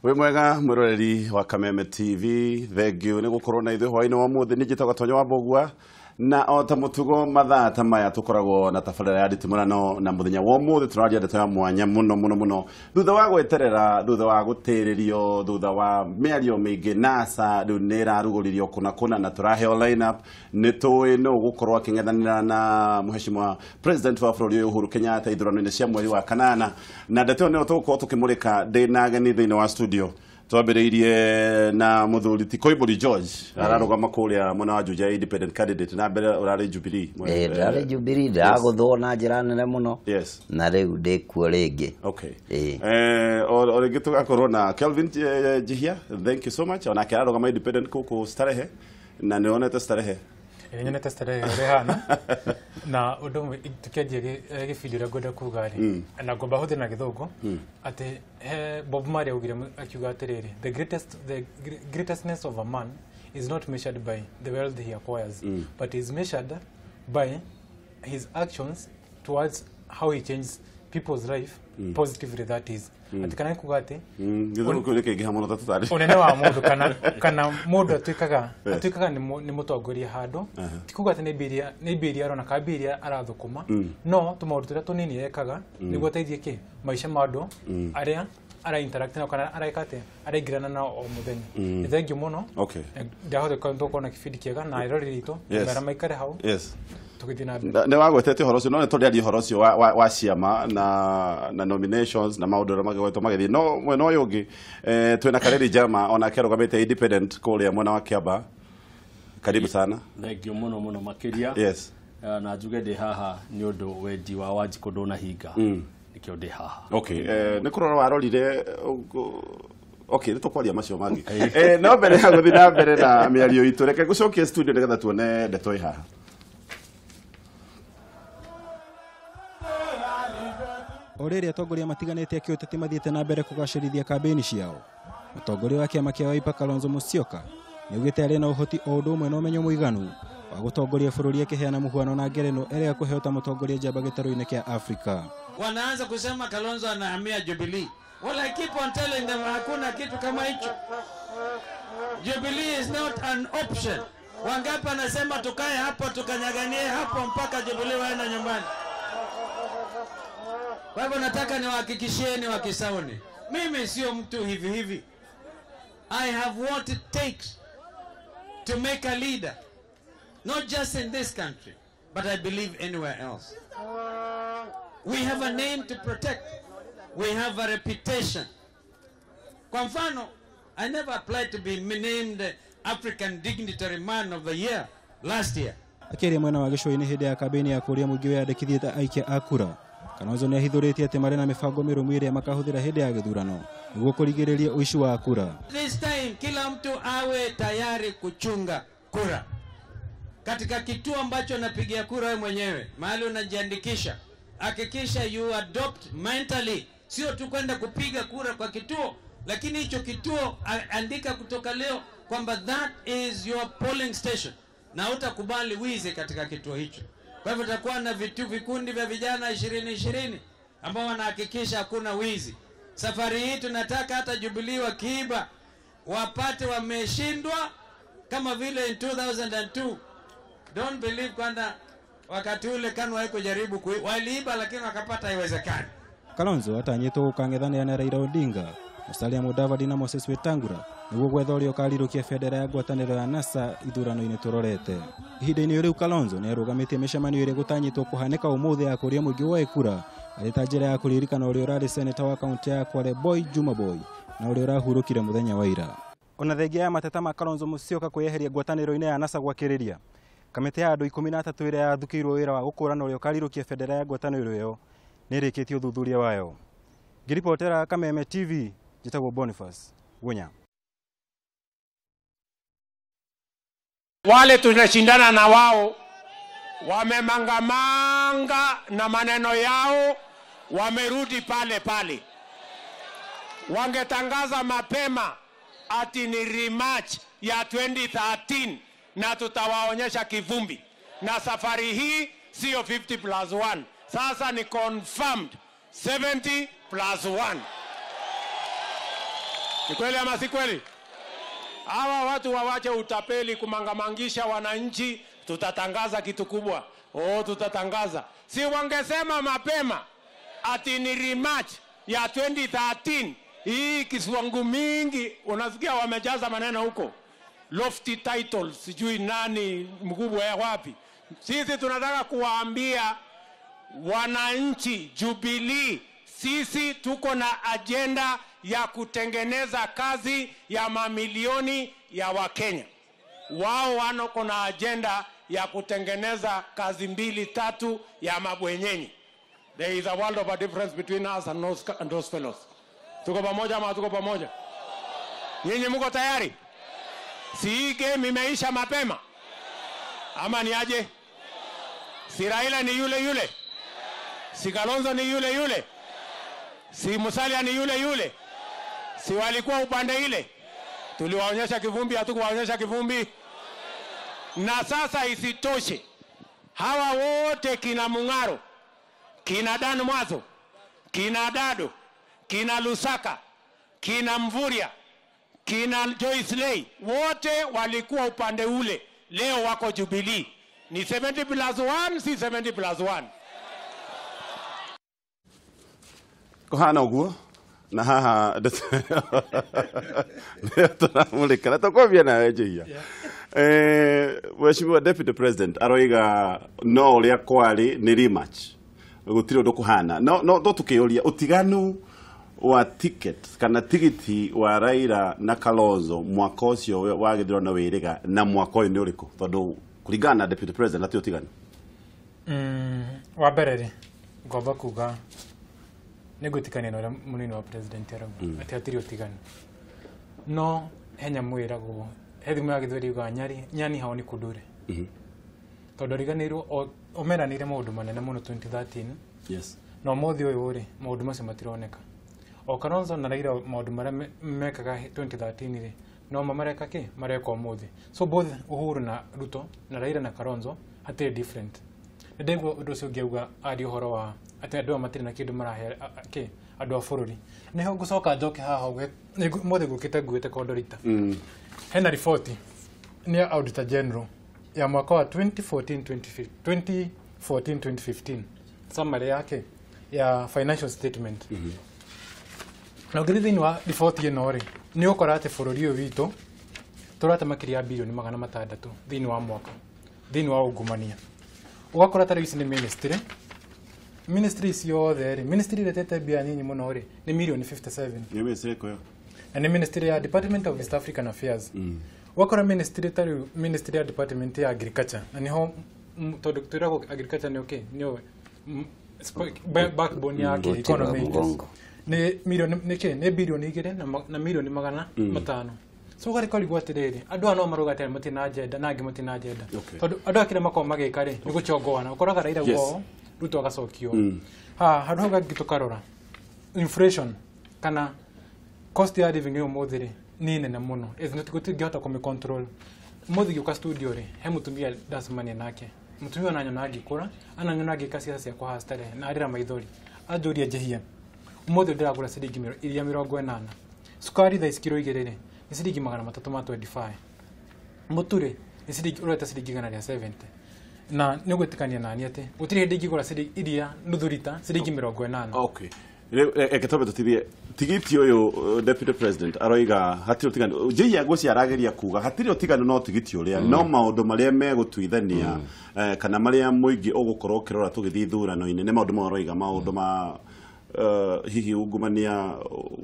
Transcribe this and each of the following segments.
Wĩ mwega mwĩroreri wa Kameme TV, thengiũ nĩ gũkorwo na ithuĩ hwaĩ-inĩ wa ũmũthĩ. Nĩ njĩtagwo Tonyo wa Mbũgua, na o ta mũtugo mathaa ta maya tũkoragwo na tabarĩra ya nditimũrano, na mũthenya wa ũmũthĩ tũraria ndeto ya mwanya mũno mũno mũno, thutha wa gweterera, thutha wa gũtĩrĩrio, thutha wa mĩario mĩingĩ. NASA rĩu nĩ ĩrarugũririo kũna kũna na tũraheo line up. Nĩ tũĩ nũ gũkorwo akĩng'ethanĩra na mũheshimiwa president wa bũrũri ũyũ Uhuru Kenyatta ithurano-inĩ cia mweri wa kanana, na ndeto ĩyo nĩyo tũgũkorwo tũkĩmũrĩka. Ndĩ na ageni thĩinĩ wa studio, twambĩrĩirie na mũthuri ti Koimbũri George, ararũgama kũrĩa mwena wa Juja, independent candidate, na mbere ũrarĩ Jubilee. Ndĩrarĩ Jubilee, ndĩragũthwo na njĩra nene mũno. Na rĩu ndĩkuo rĩngĩ. O rĩngĩ tũgakorwo na Kelvin Njihia, thank you so much, onake ararũgama independent gũkũ Starehe, na nĩ wonete Starehe. Nyonete Starehe ũrĩa ĩhana, na ũndũ ũmwe tũkĩanjia gĩbindi ũrĩa ngwenda kuga rĩ, na ngomba hũthĩre na Gĩthũngũ, atĩ he Bob Marley augire, akiuga atĩrĩrĩ, the greatestness of a man is not measured by the wealth he acquires, but is measured by his actions towards how he changes people's life positively, that is. Atĩ kana nĩ kuga atĩ Gĩthũngũ kĩu nĩ kĩingĩha mũno ta tũtarĩ. Ũnene wa mũndũ kana mũndũ atuĩkaga nĩ mũtongoria handũ, ti kuga atĩ nĩ mbia iria arona kana mbia iria arathũkũma, no tũmaũndũ tũrĩa tũnini ekaga nĩguo ateithie kĩ maica ma andũ arĩa ara interact nao kana areka atĩa, araingĩrana nao o mũthenya. Nĩ thengiũ mũno. Ndahota tũkorwo na kĩbindi kĩega na eroreri aitũ, mera maikare hau tũgĩthiĩ na mbere. Nĩ wagwetete ũhoro ũcio, no nĩ tũrĩaria ũhoro ũcio wa ciama na nominations na maũndũ ũrĩa magĩgoretwo magĩthiĩ. No mwena ũyũ ũngĩ, twĩna Kareri Jama, onake arũgamĩte independent kũrĩa mwena wa Kiambaa. Karibu sana. Thengiũ mũno mũno makĩria. Na njuge ndĩ haha nĩ ũndũ wendi wa Wanjikũ ndũnahinga, nĩkĩo ndĩ haha. Okay, nĩ kũrora warorire. Okay, nĩ tũkwaria macio mangĩ. No mbere ya gũthiĩ na mbere na mĩario itũ, reke ngũcokie studio nĩgetha tuone ndeto ĩ haha. O rĩrĩ atongoria matiganĩte a kĩũteti mathiĩte na mbere kũgacĩrithia kambĩini ciao, mũtongoria wa kĩama kĩa Wiper Kalonzo Musyoka nĩaugĩte arĩ na ũhoti o ũndũ ũmwe na ũmenyo mũiganu wa gũtongoria bũrũri, akĩheana mũhuano na ngerenwa ĩrĩa ekũheo ta mũtongoria njamba gĩtarũ-inĩ kĩa Afrika. Wanaanza kusema Kalonzo anahamia Jubilee. Well, I keep on telling them hakuna kitu kama hicho. Jubilee is not an option. Wangapi anasema tukae hapo tukanyaganie hapo mpaka Jubilee waende nyumbani? Kwa hivyo nataka niwahakikishieni wa Kisauni, mimi sio mtu hivi hivi. I have what it takes to make a leader, not just in this country, but I believe anywhere else. We have a name to protect. We have a reputation. Kwa mfano, I never applied to be named African Dignitary Man of the Year last year. Akĩaria mwena wa gĩcũa-inĩ hĩndĩ ya kambĩini ya kũũria mũingĩ wĩyandĩkithie ta aikia a kura, Kalonzo nĩahithũrĩtie atĩ marĩ na mĩbango mĩrũmu ĩrĩa makahũthĩra hĩndĩ ya gĩthurano nĩguo kũrigĩrĩria ũici wa kura. This time kila mtu awe tayari kuchunga kura. Katika kituo ambacho unapigia kura wewe mwenyewe, mahali unajiandikisha, hakikisha you adopt mentally, sio tu kwenda kupiga kura kwa kituo, lakini hicho kituo andika kutoka leo kwamba that is your polling station, na utakubali wizi katika kituo hicho. Kwa hivyo tutakuwa na vikundi vya vijana 20-20 ambao wanahakikisha hakuna wizi. Safari hii tunataka hata Jubilee wakiiba wapate wameshindwa kama vile in 2002. Don't believe kwamba wakati ule KANU haikujaribu waliiba lakini wakapata haiwezekani. Kalonzo atanyĩtwo gũkang'ethanĩra na Raila Odinga, Musalia Mudavadi na Moses Wetangula nĩguo gwetha ũrĩa ũkarirũkia bendera ya ngwatanĩro ya NASA ithurano-inĩ tũrorete. Ihinda-inĩ rĩu Kalonzo nĩarũgamĩtie mĩcemanio ĩrĩa gũtanyĩtwo kũhanĩka ũmũthĩ ya kũũria mũingĩ woe kura arĩ ta njĩra ya kũririkana ũrĩa ũrarĩ seneta wa kaũntĩ ya Kwale Boy Juma Boy na ũrĩa ũrahurũkire mũthenya wa ira. Ona thengia ya mateta ma Kalonzo Musyoka kwĩyeheria ngwatanĩro-inĩ ya NASA gwakĩrĩria, kamĩtĩ ya andũ 13 ĩrĩa yathukĩirwo wĩra wa gũkũũrana ũrĩa ũkarirũkia bendera ya ngwatanĩro ĩyo nĩĩrĩkĩtie ũthuthuria wayo. Ngĩribotera Kameme TV, njĩtagwo Boniface Gunya. Wale tunashindana na wao wamemangamanga na maneno yao, wamerudi pale pale. Wangetangaza mapema ati ni rematch ya 2013 na tutawaonyesha kivumbi. Na safari hii sio 50+1. Sasa ni confirmed 70+1. Ni kweli ama si kweli? Hawa watu wawache utapeli kumangamangisha wananchi. Tutatangaza kitu kubwa. Oh, tutatangaza. Si wangesema mapema ati ni rematch ya 2013. Hii kiswangu mingi unasikia wamejaza maneno huko. Lofty title, sijui nani mkubwa ya wapi. Sisi tunataka kuwaambia wananchi Jubilee, sisi tuko na agenda ya kutengeneza kazi ya mamilioni ya Wakenya. Wao wako na agenda ya kutengeneza kazi 2-3 ya mabwenyenye. There is a world of a difference between us and those fellows. Tuko pamoja ama tuko pamoja? Nyinyi mko tayari? Si hii game imeisha mapema? Ama ni aje? Si Raila ni yule yule? Si Kalonzo ni yule yule? Si Musalia ni yule yule? Si walikuwa upande ile? Tuliwaonyesha kivumbi, hatukuwaonyesha kivumbi? Na sasa isitoshe, hawa wote kina Mungaro, kina Dan Mwazo, kina Dado, kina Lusaka, kina Mvuria, kina Joyce Lay, wote walikuwa upande ule, leo wako Jubilee. Ni 70+1, si 70+1. Kuhana uguo na haha turamulika na tukwambia nawe Njihia. Mheshimiwa Deputy President aroiga no uria kwari ni rematch, gutiri undu kuhana. No tukiuria utiganu wa ticket kana tigiti wa Raila na Kalonzo mwaka ucio wa githurano wiriga na mwaka uyu ni uriku, tondu kuringana na Deputy President ati utiganu wa mbere ri ngomba kuga nĩngwĩtĩkania na ũrĩa mũnini wa president arauga atĩ hatirĩ ũtiganu, no he nyamũ ĩragwo, he thimũ ya gĩthweri yugaga nyani hao ni kundure. Tondũ ariganĩirwo omeranĩire maũndũ manene mũno 2013. Yes. Na ũmũthĩ ũyũ rĩ maũndũ macio matironeka. O Kalonzo na Raila maũndũ marĩa mekaga 2013 rĩ no mareka kĩ mareka ũmũthĩ. So both Uhuru na Ruto na Raila na Kalonzo hatirĩ different. Nĩndaigua ũndũ ũcio ũngĩ auga aria ũhoro wa atĩ andũ aya matirĩ na kĩndũ marahe kĩ andũ a bũrũri. Nĩho ngũcoka njoke haha ũguo ũmũthĩ ngũkĩte nguĩte kondorita. Hena riboti nĩ ya Auditor General ya mwaka wa 2014-2015 summary yake ya financial statement. Na ũngĩthiĩ thĩinĩ wa riboti ĩno rĩ nĩ ũkora atĩ bũrũri ũyũ witũ tũrate makĩria ya birioni 600 thĩinĩ wa mwaka thĩinĩ wa ungumania. Ũgakora ta rĩu ici nĩ ministry ciothe rĩ, ministry ĩretete mbia nyinyi mũno rĩ nĩ mirioni 57. Nĩ ministry ĩrĩkũ ĩyo? Na nĩ ministry ya Department of East African Affairs. Ũgakora ministry ta rĩu ministry ya Department ya Agriculture, na nĩho tondũ twĩragwo agriculture nĩ okay, nĩyo backbone ya economy nĩ mirioni nĩ birioni 2 na mirioni 500. So ũgarĩkorigwo atĩrĩrĩ andũ aya no marauga atĩ matirĩ na agenda na angĩ matirĩ na agenda. Tondũ andũ aya kĩrĩa makoragwo magĩka rĩ nĩ gũchongoana, ũkoraga Raila auga Ruto agacokio. Ha handũ hau hangĩ tũkarora inflation kana cost ya living ũmũthĩ rĩ nĩ nene mũno, tũtingĩhota kũmĩ control. Ũmũthĩ ngĩũka studio rĩ he mũtumia ndacemania nake, mũtumia ananyona ngĩkũra, ananyona ngĩka ciaca ciakwa haha starehe na arĩra maithori, anjũria Njihia ũmũthĩ ndĩragũra ciringi iria 80, cukari thaa ici kiro 2 rĩ nĩ ciringi 325, mũtu rĩ nĩ ciringi ũreta ciringi 170. Na nĩ ũgwĩtĩkania nani atĩ gũtirĩ hĩndĩ ingĩgũra iria nuthu rita ciringi 80. Okay. Reke twambe tũtithie tigiti ũyũ Deputy President aroiga hatirĩ ũtiganu. Njihia ngwĩciria arageria kuga hatirĩ ũtiganu no tigiti ũrĩa no maũndũ marĩa megũtuithania kana marĩa mũingĩ ũgũkorwo ũkĩrora tũgĩthiĩ ithurano-inĩ nĩ maũndũ mau aroiga, maũndũ ma hihi ungumania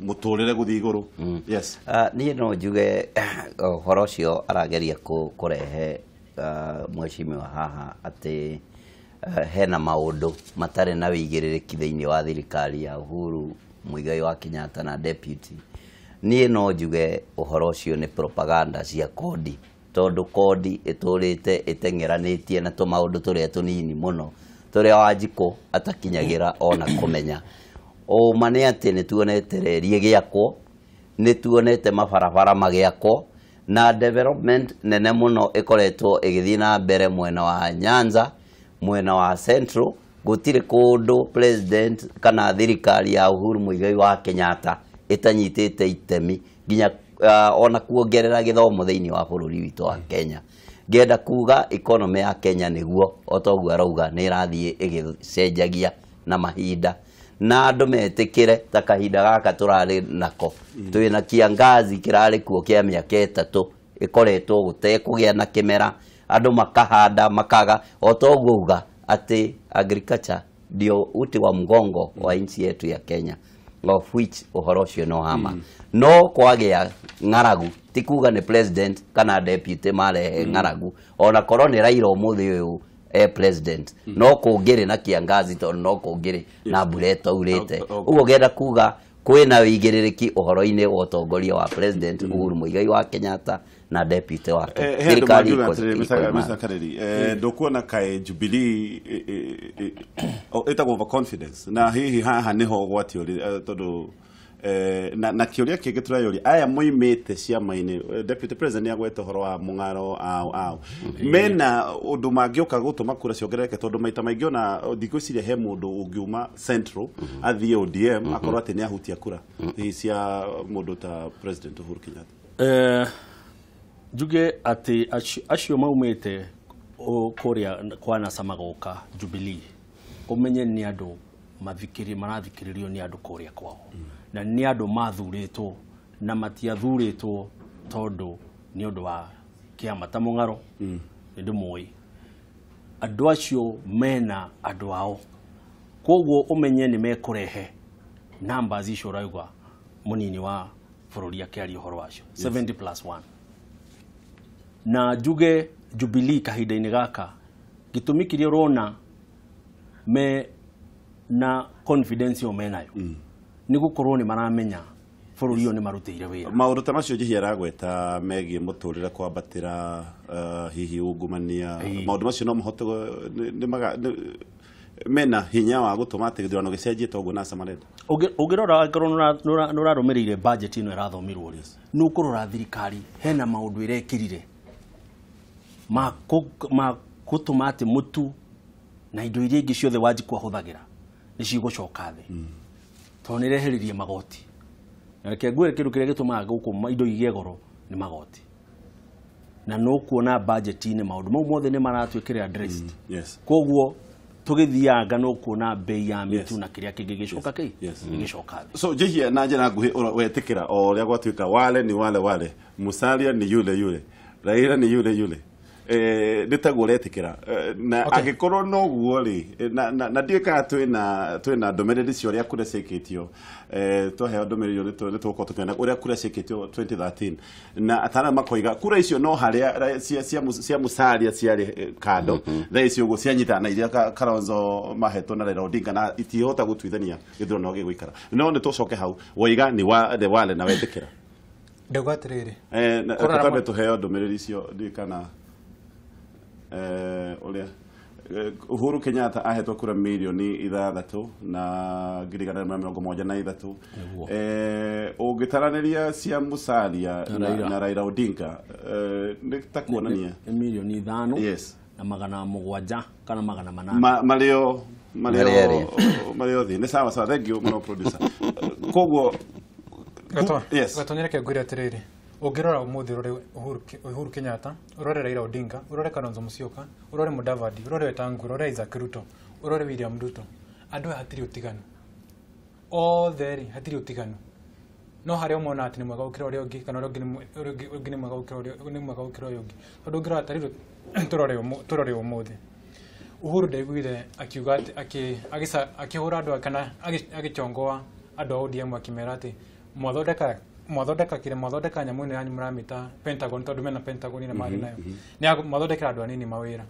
mũtũrĩre gũthiĩ igũrũ. Yes. Niĩ no njuge ũhoro ũcio arageria kũrehe mheshimiwa haha atĩ hena maũndũ matarĩ na wĩigĩrĩrĩki thĩinĩ wa thirikari ya Uhuru Muigai wa Kenyatta na deputy. Niĩ no njuge ũhoro ũcio nĩ propaganda cia kodi, tondũ kodi ĩtũrĩte ĩteng'eranĩtie na tũmaũndũ tũrĩa tũnini mũno tũrĩa Wanjikũ atakinyagĩra ona kũmenya. Ũma nĩ atĩ nĩ tuonete reri ĩgĩakwo, nĩ tuonete mabarabara magĩakwo, na development nene mũno ĩkoretwo ĩgĩthiĩ na mbere mwena wa Nyanza, mwena wa Central. Gũtirĩ kũndũ president kana thirikari ya Uhuru Muigai wa Kenyatta ĩtanyitĩte itemi nginya ona kuongerera gĩthomo thĩinĩ wa bũrũri witũ wa Kenya. Ngenda kuga economy ya Kenya nĩguo o toguo arauga nĩ ĩrathiĩ ĩgĩcenjagia na mahinda, na andũ metĩkĩre ta kahinda gaka tũrarĩ nako twĩna kiangazi kĩrarĩ kuo kĩa mĩaka 3 ĩkoretwo gũtekũgĩa na kĩmera, andũ makahanda makaga o toguo uga atĩ agriculture ndio uti wa mgongo wa nchi yetu ya Kenya, of which ũhoro ũcio no hama. No kwagĩa ng'aragu ti kuga nĩ president kana deputy marehe ng'aragu, ona korwo nĩ Raila ũmũthĩ ũyũ president no kũngĩrĩ na kiangazi tondũ no kũngĩrĩ na mbura ĩtaurĩte. Ũguo ngenda kuga kwĩna wĩigĩrĩrĩki ũhoro-inĩ wa ũtongoria wa president Uhuru Muigai wa Kenyatta na deputy wake. Thirikari ndukuona kaĩ Jubilee ĩtagwo overconfidence na hihi haha nĩho ũgwati ũrĩ, tondũ na kĩũria kĩngĩ tũrayũria aya moimĩte ciama-inĩ, deputy president nĩagwete ũhoro wa mũng'aro ao mena ũndũ mangĩũka gũtũma kura ciongerereke, tondũ maita maingĩ ona ndigwĩciria he mũndũ ũngiuma Central athiĩ ODM akorwo atĩ nĩahutia kura hihi cia mũndũ ta President Uhuru Kenyatta. Njuge atĩ acio maumĩte kũrĩa kwa NASA magoka Jubilee, ũmenye nĩ andũ marathikĩrĩrio nĩ andũ kũrĩa kwao, na nĩ andũ mathurĩtwo na matiathurĩtwo tondũ nĩ ũndũ wa kĩama ta mũng'aro nĩ ndĩmũĩ andũ acio mena andũ ao, koguo ũmenye nĩ mekũrehe numbers icio ũrauga mũnini wa bũrũri akĩaria ũhoro wacio 70+1. Na njuge Jubilee kahinda-inĩ gaka gĩtũmi kĩrĩa ũrona me na confidence ĩyo menayo nĩ gũkorwo nĩ maramenya bũrũri ũyũ nĩ marutĩire wĩra. Maũndũ ta macio Njihia aragweta megiĩ mũtũrĩre kwambatĩra, hihi ungumania, maũndũ macio no mahote mena hinya wa gũtũma atĩ gĩthurano gĩcenjie toguo NASA marenda. Ũngĩrora angĩkorwo nĩ ũrarũmĩrĩire budget ĩno ĩrathomirwo rĩ, nĩ ũkũrora thirikari hena maũndũ ĩrekĩrire ma gũtũma atĩ mũtu na indo iria ingĩ ciothe Wanjikũ ahũthagĩra nĩ cigũcoka thĩ, tondũ nĩ ĩreheririe magoti. Na reke ngwĩre kĩndũ kĩrĩa gĩtũmaga gũkũ indo igĩe goro nĩ magoti, na no kuona budget-inĩ maũndũ mau mothe nĩ maratuĩkire addressed. Koguo tũgĩthianga no kuona bei ya mĩtu na kĩrĩa kĩngĩ gĩcoka kĩ gĩcoka thĩ. So Njihia na njĩra nguhĩ wetĩkĩra o ũrĩa gwatuĩka wale ni wale wale, Musalia ni yule yule, Raila ni yule yule, nĩ taguo ũretĩkĩra. Na angĩkorwo noguo rĩ, na ndiũĩ kana twĩna ndũmĩrĩri cia ũrĩa kura ciĩkĩtio, twaheo ndũmĩrĩri nĩ tũgũkorwo tũkĩona ũrĩa kura ciĩkĩtio 2013, na ataaramu makoiga kura icio no harĩa cia Musalia ciarĩ kando, thaa ici ũguo cianyitana na iria Kalonzo mahetwo na Raila Odinga na itihota gũtuithania gĩthurano gĩgũikara. No nĩ tũcoke hau woiga ni wale wale na wetĩkĩra. Ndauga atĩrĩrĩ, tũkambe tũheo ndũmĩrĩri icio ndiũĩ kana ũrĩa Uhuru Kenyatta ahetwo kura mirioni 6 na 173. Ũngĩtaranĩria cia Musalia na Raila Odinga nĩ ta kuonania mirioni 5 na 700 kana 800 marĩo thĩ. Nĩ sawa sawa, thank you mũno producer. Koguo gatonyereke ngwĩre atĩrĩrĩ, ũngĩrora ũmũthĩ ũrore Uhuru Kenyatta, ũrore Raila Odinga, ũrore Kalonzo Musyoka, ũrore Mudavadi, ũrore Wetangula, ũrore Isaac Ruto, ũrore William Ruto, andũ aya hatirĩ ũtiganu, othe rĩ hatirĩ ũtiganu, no harĩa ũmona atĩ nĩ mwega gũkĩra ũrĩa ũngĩ kana ũrĩa ũngĩ nĩ mwega gũkĩra ũrĩa ũngĩ. Tondũ ũngĩrora ta rĩu tũrore ũmũthĩ Uhuru ndaiguire akiuga atĩ akĩhũra andũ kana agĩchongoa andũ a ODM akĩmera atĩ mwathondeka nyamũ ĩno yanyu mũramĩta Pentagon, tondũ mena Pentagon na marĩ nayo, nĩ mwathondekera andũ anini mawĩra.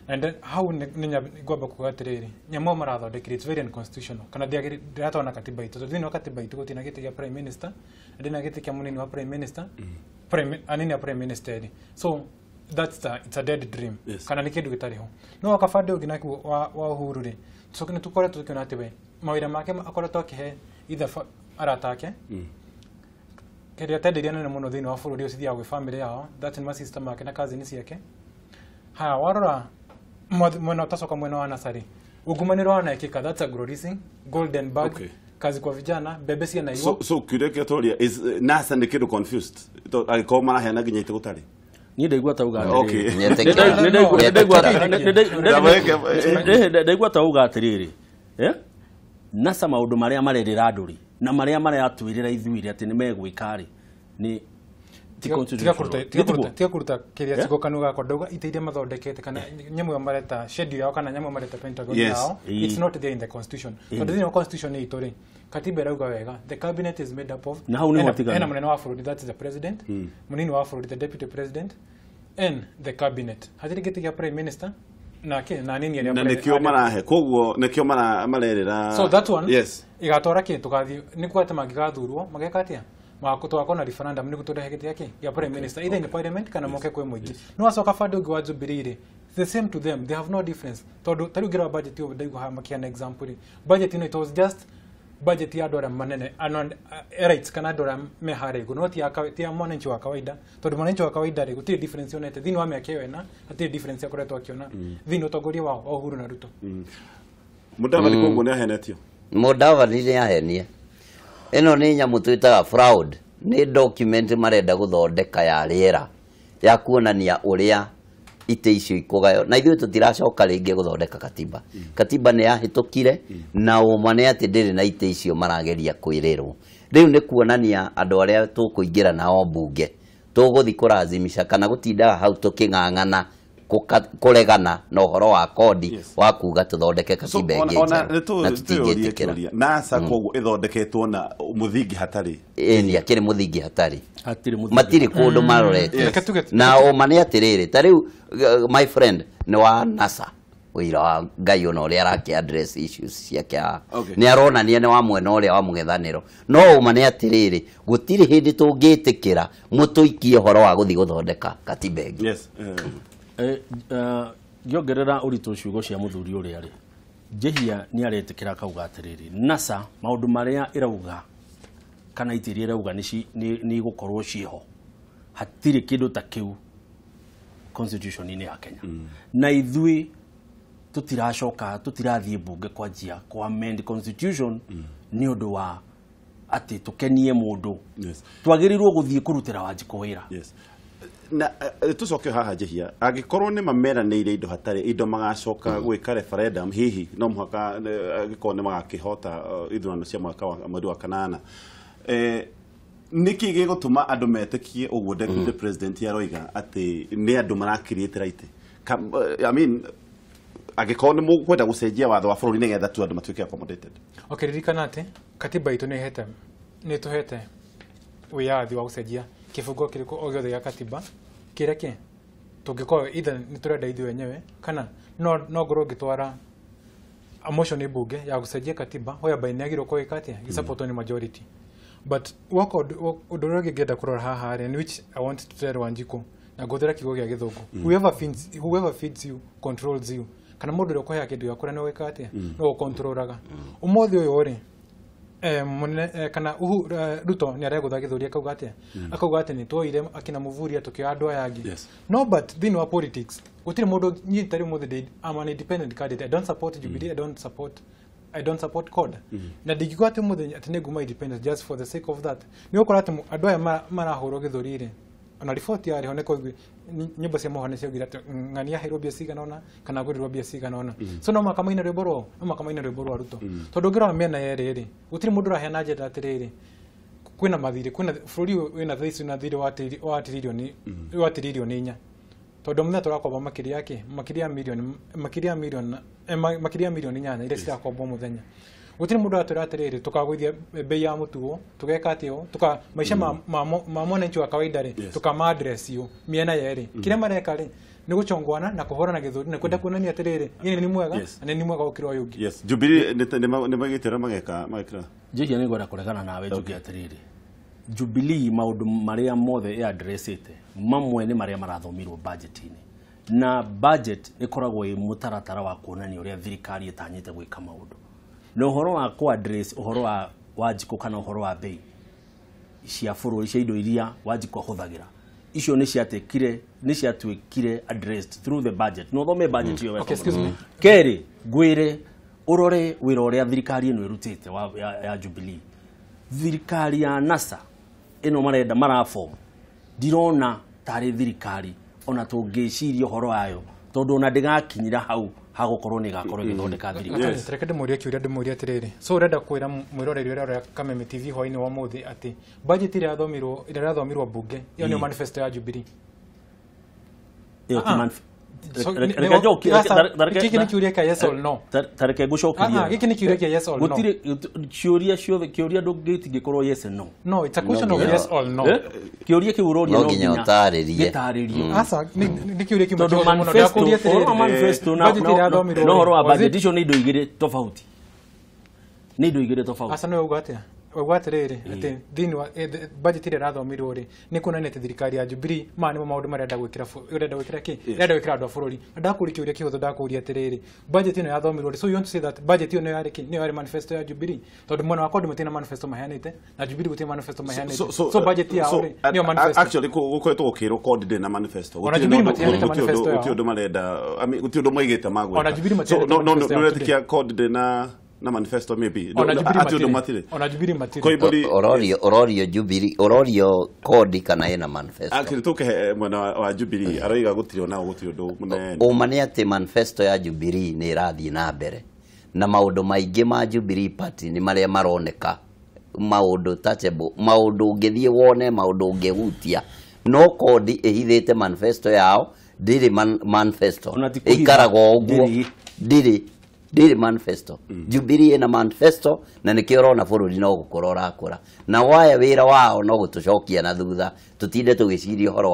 Na hau nĩ ngwamba kuga atĩrĩrĩ, nyamũ marathondekire it's very unconstitutional, kana ndĩratona katiba itũ, tondũ thĩinĩ wa katiba itũ gũtirĩ na gĩtĩ gĩa prime minister, na ndĩna gĩtĩ kĩa mũnini wa prime minister, anini a prime minister. So that's it's a dead dream. Kana nĩ kĩndũ gĩtarĩ ho. No wakabande ũngĩ nakuo wa Uhuru rĩ, nĩ tũkoretwo tũkĩona atĩ we mawĩra make akoretwo akĩhe either arata ake kĩrĩa tenderia nene mũno thĩinĩ wa bũrũri ũcio cithiaga gwĩ family yao, that nĩ ma-sister make na cousin ciake. Haya, warora mwena ũtacoka mwena wa Nasari, ungumania wanekĩka, that's a glorious golden bag. Kazi kwa vijana, mbembe ciana So so kiuria kĩa tũroria is NASA nĩ kĩndũ confused angĩkorwo maraheana nginya itĩ gũtarĩ. Niĩ ndaigua tauga Okay. Ndaigua tauga atĩrĩrĩ, NASA maũndũ marĩa marerĩra andũ rĩ na marĩa maratwĩrĩra ithuĩ atĩ nĩ megwĩka rĩ nĩ tiga kũruta kĩrĩa ciko kanua gakwa ndauga itĩ iria mathondekete kana nyamũ ĩyo mareta schedule yao kana nyamũ ĩyo mareta pentagon yao, it's not there in the constitution. Tondũ thĩinĩ wa constitution itũ rĩ, katiba ĩrauga wega the cabinet is made up of ena mũnene wa bũrũri, that is the president, mũnini wa bũrũri, the deputy president, and the cabinet. Hatirĩ gĩtĩ gĩa prime minister na kĩ na nini na nĩkĩo marahe koguo nĩkĩo marerĩra. So that one igatwara kĩ tũgathiĩ nĩkuo atĩ mangĩgathurwo mageka atĩa tũgakorwo na referendum nĩguo tũrehe gĩtĩ gĩake gĩa prime minister either in the parliament kana moke kwĩ mũingĩ. No wacoka bado ũngĩ wa Jubilee rĩ, the same to them, they have no difference. Tondũ ta rĩu ngĩrora budget ĩyo ndaigua haha makĩheana example rĩ, budget ĩno it was just budget ya andũ arĩa manene elites kana andũ arĩa me harĩa igũrũ, no ti ya mwananchi wa kawaida. Tondũ mwananchi wa kawaida rĩ, gũtirĩ difference yonete thĩinĩ wa mĩaka ĩyo ĩna, hatirĩ difference akoretwo akĩona thĩinĩ ũtongoria wao wa Uhuru na Ruto. Mudavadi koguo nĩ ahenetio. Mudavadi nĩ ahenie. Ĩno nĩ nyamũ twĩtaga fraud, nĩ document marenda gũthondeka ya rĩera ya kuonania ũrĩa itĩ icio ikũgaywo, na ithuĩ tũtiracoka rĩngĩ gũthondeka katiba. Katiba nĩ yahĩtũkire na ũma nĩ atĩ ndĩrĩ na itĩ icio marageria kwĩrĩrwo. Rĩu nĩ kuonania andũ arĩa tũkũingĩra nao mbunge tũgũthiĩ kũrazimisha kana gũtindaga hau tũkĩng'ang'ana kũregana na ũhoro wa kodi wa kuga tũthondeke katiba ĩngĩ njerũ na tũtingĩtĩkĩra. NASA koguo ĩthondeketwo na mũthingi hatarĩ. Ĩni akĩrĩ mũthingi hatarĩ, matirĩ kũndũ marorete. Na ũma nĩ atĩrĩrĩ, ta rĩu my friend nĩ wa NASA ũira wa Ngai ona ũrĩa arake address issues ciake haha nĩ aronania nĩ wa mwena ũrĩa wa mũng'ethanĩro. No ũma nĩ atĩrĩrĩ, gũtirĩ hĩndĩ tũngĩtĩkĩra mũtũikie ũhoro wa gũthiĩ gũthondeka katiba ĩngĩ. Ngĩongerera ũritũ ciugo cia mũthuri ũrĩa rĩ, Njehia nĩ aretĩkĩra akauga atĩrĩrĩ, NASA maũndũ marĩa ĩrauga kana itĩ iria ĩrauga nĩ igũkorwo ciĩho, hatirĩ kĩndũ ta kĩu constitution-inĩ ya Kenya. Na ithuĩ tũtiracoka tũtirathiĩ mbunge kwanjia kwa amend constitution nĩ ũndũ wa atĩ tũkenie mũndũ. Twagĩrĩirwo gũthiĩ kũrutĩra Wanjikũ wĩra. Na tucoke haha Njehia, angĩkorwo nĩ mameranĩire indo hatarĩ indo magacoka gwĩka referendum, hihi no mũhaka angĩkorwo nĩ magakĩhota ithurano cia mwaka wa mweri wa kanana, nĩkĩ gĩgũtũma andũ metĩkie ũguo deputy president aroiga atĩ nĩ andũ marakiriĩtĩra itĩ? I mean, angĩkorwo nĩ mũkwenda gũcenjia watho wa bũrũri nĩgetha tu andũ matuĩke accommodated. Okay, ririkana atĩ katiba itũ nĩ ĩtũhete wĩyathi wa gũcenjia kĩbungo kĩrĩkũ o gĩothe gĩa katiba kĩrĩa kĩ tũngĩkorwo either nĩ tũrenda ithuĩ wenyewe kana no ngorwo ngĩtwara a motion mbunge ya gũcenjia katiba whereby nĩ yagĩrĩirwo gwĩka atĩa gĩsupportwo nĩ majority. But woka ũndũ ũrĩa ũngĩ ngĩenda kũrora haha rĩ, which I want to tell Wanjikũ na ngũhũthĩra kiugo gĩa gĩthũngũ, whoever feeds you controls you. Kana mũndũ ũrĩa ũkũheaga kĩndũ gĩa kũrĩa nĩ wĩkaga atĩa no ũkontrolaga. Ũmũthĩ ũyũ rĩ, kana Ruto nĩ aregũtha gĩthũri akauga atĩa, akauga atĩ nĩ tuoire akina Muvuria tũkĩoya andũ aya angĩ. No, but thĩinĩ wa politics gũtirĩ mũndũ niĩ ta rĩu ũmũthĩ I'm an independent candidate, I don't support Jubilee, I don't support CORD. Na ndingiuga atĩ ũmũthĩ atĩ nĩ nguma independent just for the sake of that. Nĩ ũgũkora atĩ andũ aya marahũrwo gĩthũri rĩ, ona riboti yarĩ ho nĩ kwaugire nyũmba cia mohoro nĩ ciaugire atĩ ng'ania aheirwo mbia cigana ũna kana agũrĩrwo mbia cigana ũna. So no mũhaka maine rwĩmbo rwao, no mũhaka maine rwĩmbo rwa Ruto. Tondũ ũngĩrora mĩena yerĩ rĩ, gũtirĩ mũndũ ũraheana agenda atĩrĩrĩ, kwĩna mathirĩ, kwĩna bũrũri ũyũ wĩna thaa ici wĩna thirĩ wa tiririoni 4. Tondũ mũthenya tũrakomba makĩria ya kĩ, makĩria ya mirioni 8 iria cirakombwo mũthenya. Gũtirĩ mũndũ aratwĩra atĩrĩrĩ tũkagũithia bei ya mũtu tũgeka atĩ ũũ, tũka maica ma mwananchi wa kawaida rĩ, tũkama address ũ mĩena yerĩ. Kĩrĩa mareka rĩ nĩ gũchongwana na kũhũrana gĩthũri na kwenda kuonania atĩrĩrĩ niĩ nĩ mwega na nĩ mwega gũkĩra ũyũ ũngĩ. Yes, Jubilee nĩ magĩte ũrĩa mageka magekĩra. Njehia nĩ ngwenda kũregana nawe njuge atĩrĩrĩ, Jubilee maũndũ marĩa mothe ĩ addressĩte mamwe nĩ marĩa marathomirwo budget-inĩ, na budget ĩkoragwo ĩ mũtaratara wa kuonania ũrĩa thirikari ĩtanyĩte gwĩka maũndũ. Na ũhoro wa kũ address ũhoro wa Wanjikũ kana ũhoro wa bei cia bũrũri cia indo iria Wanjikũ ahũthagĩra, icio nĩ ciatuĩkire addressed through the budget. No thome budget ĩyo wega. Okay, excuse me. Kerĩ ngwĩre Urore wĩra ũrĩa thirikari ĩno ĩrutĩte ya Jubilee. Thirikari ya NASA ĩno marenda maraform ndirona tarĩ thirikari ona tũngĩciria ũhoro wayo tondũ ona ndĩgakinyĩra hau hagũkorwo nĩ ĩgakorwo ĩgĩthondeka thirikari. Reke ndĩmũrie kĩũria, ndĩmũrie atĩrĩrĩ, so ũrenda kwĩra mwĩroreri ũrĩa ũrĩa Kameme TV hwaĩ-inĩ wa ũmũthĩ atĩ budget ĩrĩa ĩrathomirwo bunge ĩyo nĩyo manifesto ya Jubilee? Ĩyo ti Gĩkĩ nĩ kĩũria kĩa yes or no. Tareke ngũcokerie. Gĩkĩ nĩ kĩũria kĩa yes or no. Gũtirĩ ciũria ciothe, kĩũria ndũngĩtingĩkorwo yes and no. No, it's a question of yes or no. Kĩũria kĩu ũroria no nginya ũtarĩrie. Gĩtarĩrio. Aca, nĩ kĩũria kĩmwe tondũ kĩhũthũ mũno. Ndakũria atĩrĩrĩ, ũhoro wa manifesto na ũhoro wa budget icio nĩ indo igĩrĩ tofauti. Nĩ indo igĩrĩ tofauti. Aca, nĩwe uga atĩa? Uga atĩrĩrĩ, atĩ thĩinĩ wa budget ĩrĩa ĩrathomirwo rĩ, nĩ kuonania atĩ thirikari ya Jubilee maya nĩmo maũndũ marenda gwĩkĩra ĩrenda gwĩkĩra kĩ? Ĩrenda gwĩkĩra andũ a bũrũri. Na ndakũria kĩũria kĩhũthũ, ndakũria atĩrĩrĩ, budget ĩno yathomirwo rĩ, so you want to say that budget ĩyo nĩyo yarĩ kĩ? Nĩyo yarĩ manifesto ya Jubilee? Tondũ mwena wa CORD matirĩ na manifesto maheanĩte, na Jubilee gũtirĩ manifesto maheanĩte. So budget yao rĩ, nĩyo manifesto. Actually gũkoretwo gũkĩrwo CORD ndĩrĩ na manifesto. Ona Jubilee matiheanĩte manifesto yao. Gũtirĩ ũndũ marenda, I mean, gũtirĩ ũndũ maigĩte magwĩka. Ona Jubilee matiheanĩte manifesto yao. No nĩũretĩkia CORD ndĩrĩ na manifesto maybe. Ona Jubilee matire. Ona Jubilee matire. Ororio Jubilee, ororio CORD kana ina manifesto. Actually tuke mwena wa Jubilee aroiga gutiri ona gutiri undu munene. Uma ni ati manifesto ya Jubilee ni irathie na mbere. Na maundu maingi ma Jubilee Party ni maria maroneka maundu touchable, maundu ungithie wone, maundu ungihutia. No CORD ihithite manifesto yao, ndiri manifesto. Ikaragwo uguo. Ndiri ndiri manifesto. Jubilee ina manifesto na nikio urona bururi no gukorwo urakura. Na waya wira wao no gutucokia na thutha tutinde tugiciria uhoro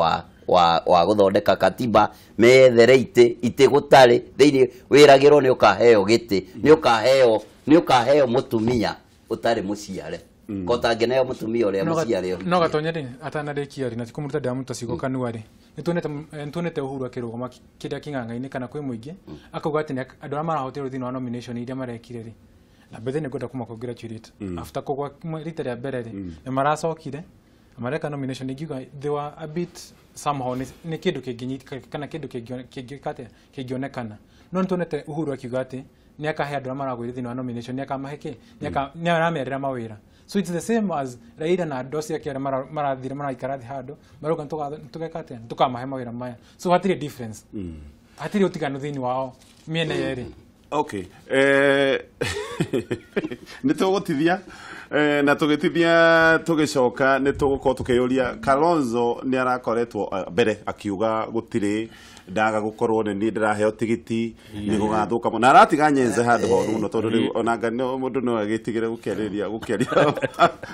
wa guthondeka katiba methere ite gutari thiini wiragirwo ni ukaheo giti ni ukaheo ni ukaheo mutumia utari muciare ko tangeneo mutumia uria muciare. No gatonye ri atanarikia ri na tikumuruta ndamuta cigo kanua ri nituonete Uhuru akirugama kiria king'ang'a-inĩ kana kwĩ mũingĩ akauga atĩ andũ arĩa marahotirwo thĩinĩ wa nomination iria marekire rĩ, na mbere nĩ ngwenda kũma-congratulate after kũgwa rita rĩa mbere rĩ nĩ maracokire mareka nomination ingiuga they were a bit somehow nĩ kĩndũ kĩngĩnyitĩka kana kĩndũ kĩngĩka atĩa kĩngĩonekana. No nĩtuonete Uhuru akiuga atĩ nĩ akahe andũ arĩa maragũire thĩinĩ wa nomination nĩ akamahe kĩ, nĩ aramerĩra mawĩra. So it's the same as Raila na andũ acio ake arĩa marathire maraikara thĩ handũ marauga tũgeka atĩa tũkamahe mawĩra maya. So hatirĩ difference, hatirĩ ũtiganu thĩinĩ wao mĩena yerĩ. Okay, nĩ tũgũtithia na tũgĩtithia tũgĩcoka nĩ tũgũkorwo tũkĩyũria Kalonzo nĩ arakoretwo mbere akiuga gũtirĩ ndaga gũkorwo nĩ niĩ ndĩraheo tigiti nĩ gũgathũka mũno na aratiga Nyenze handũ horu mũno tondũ rĩu ona nga mũndũ no agĩtigĩre gũkĩaria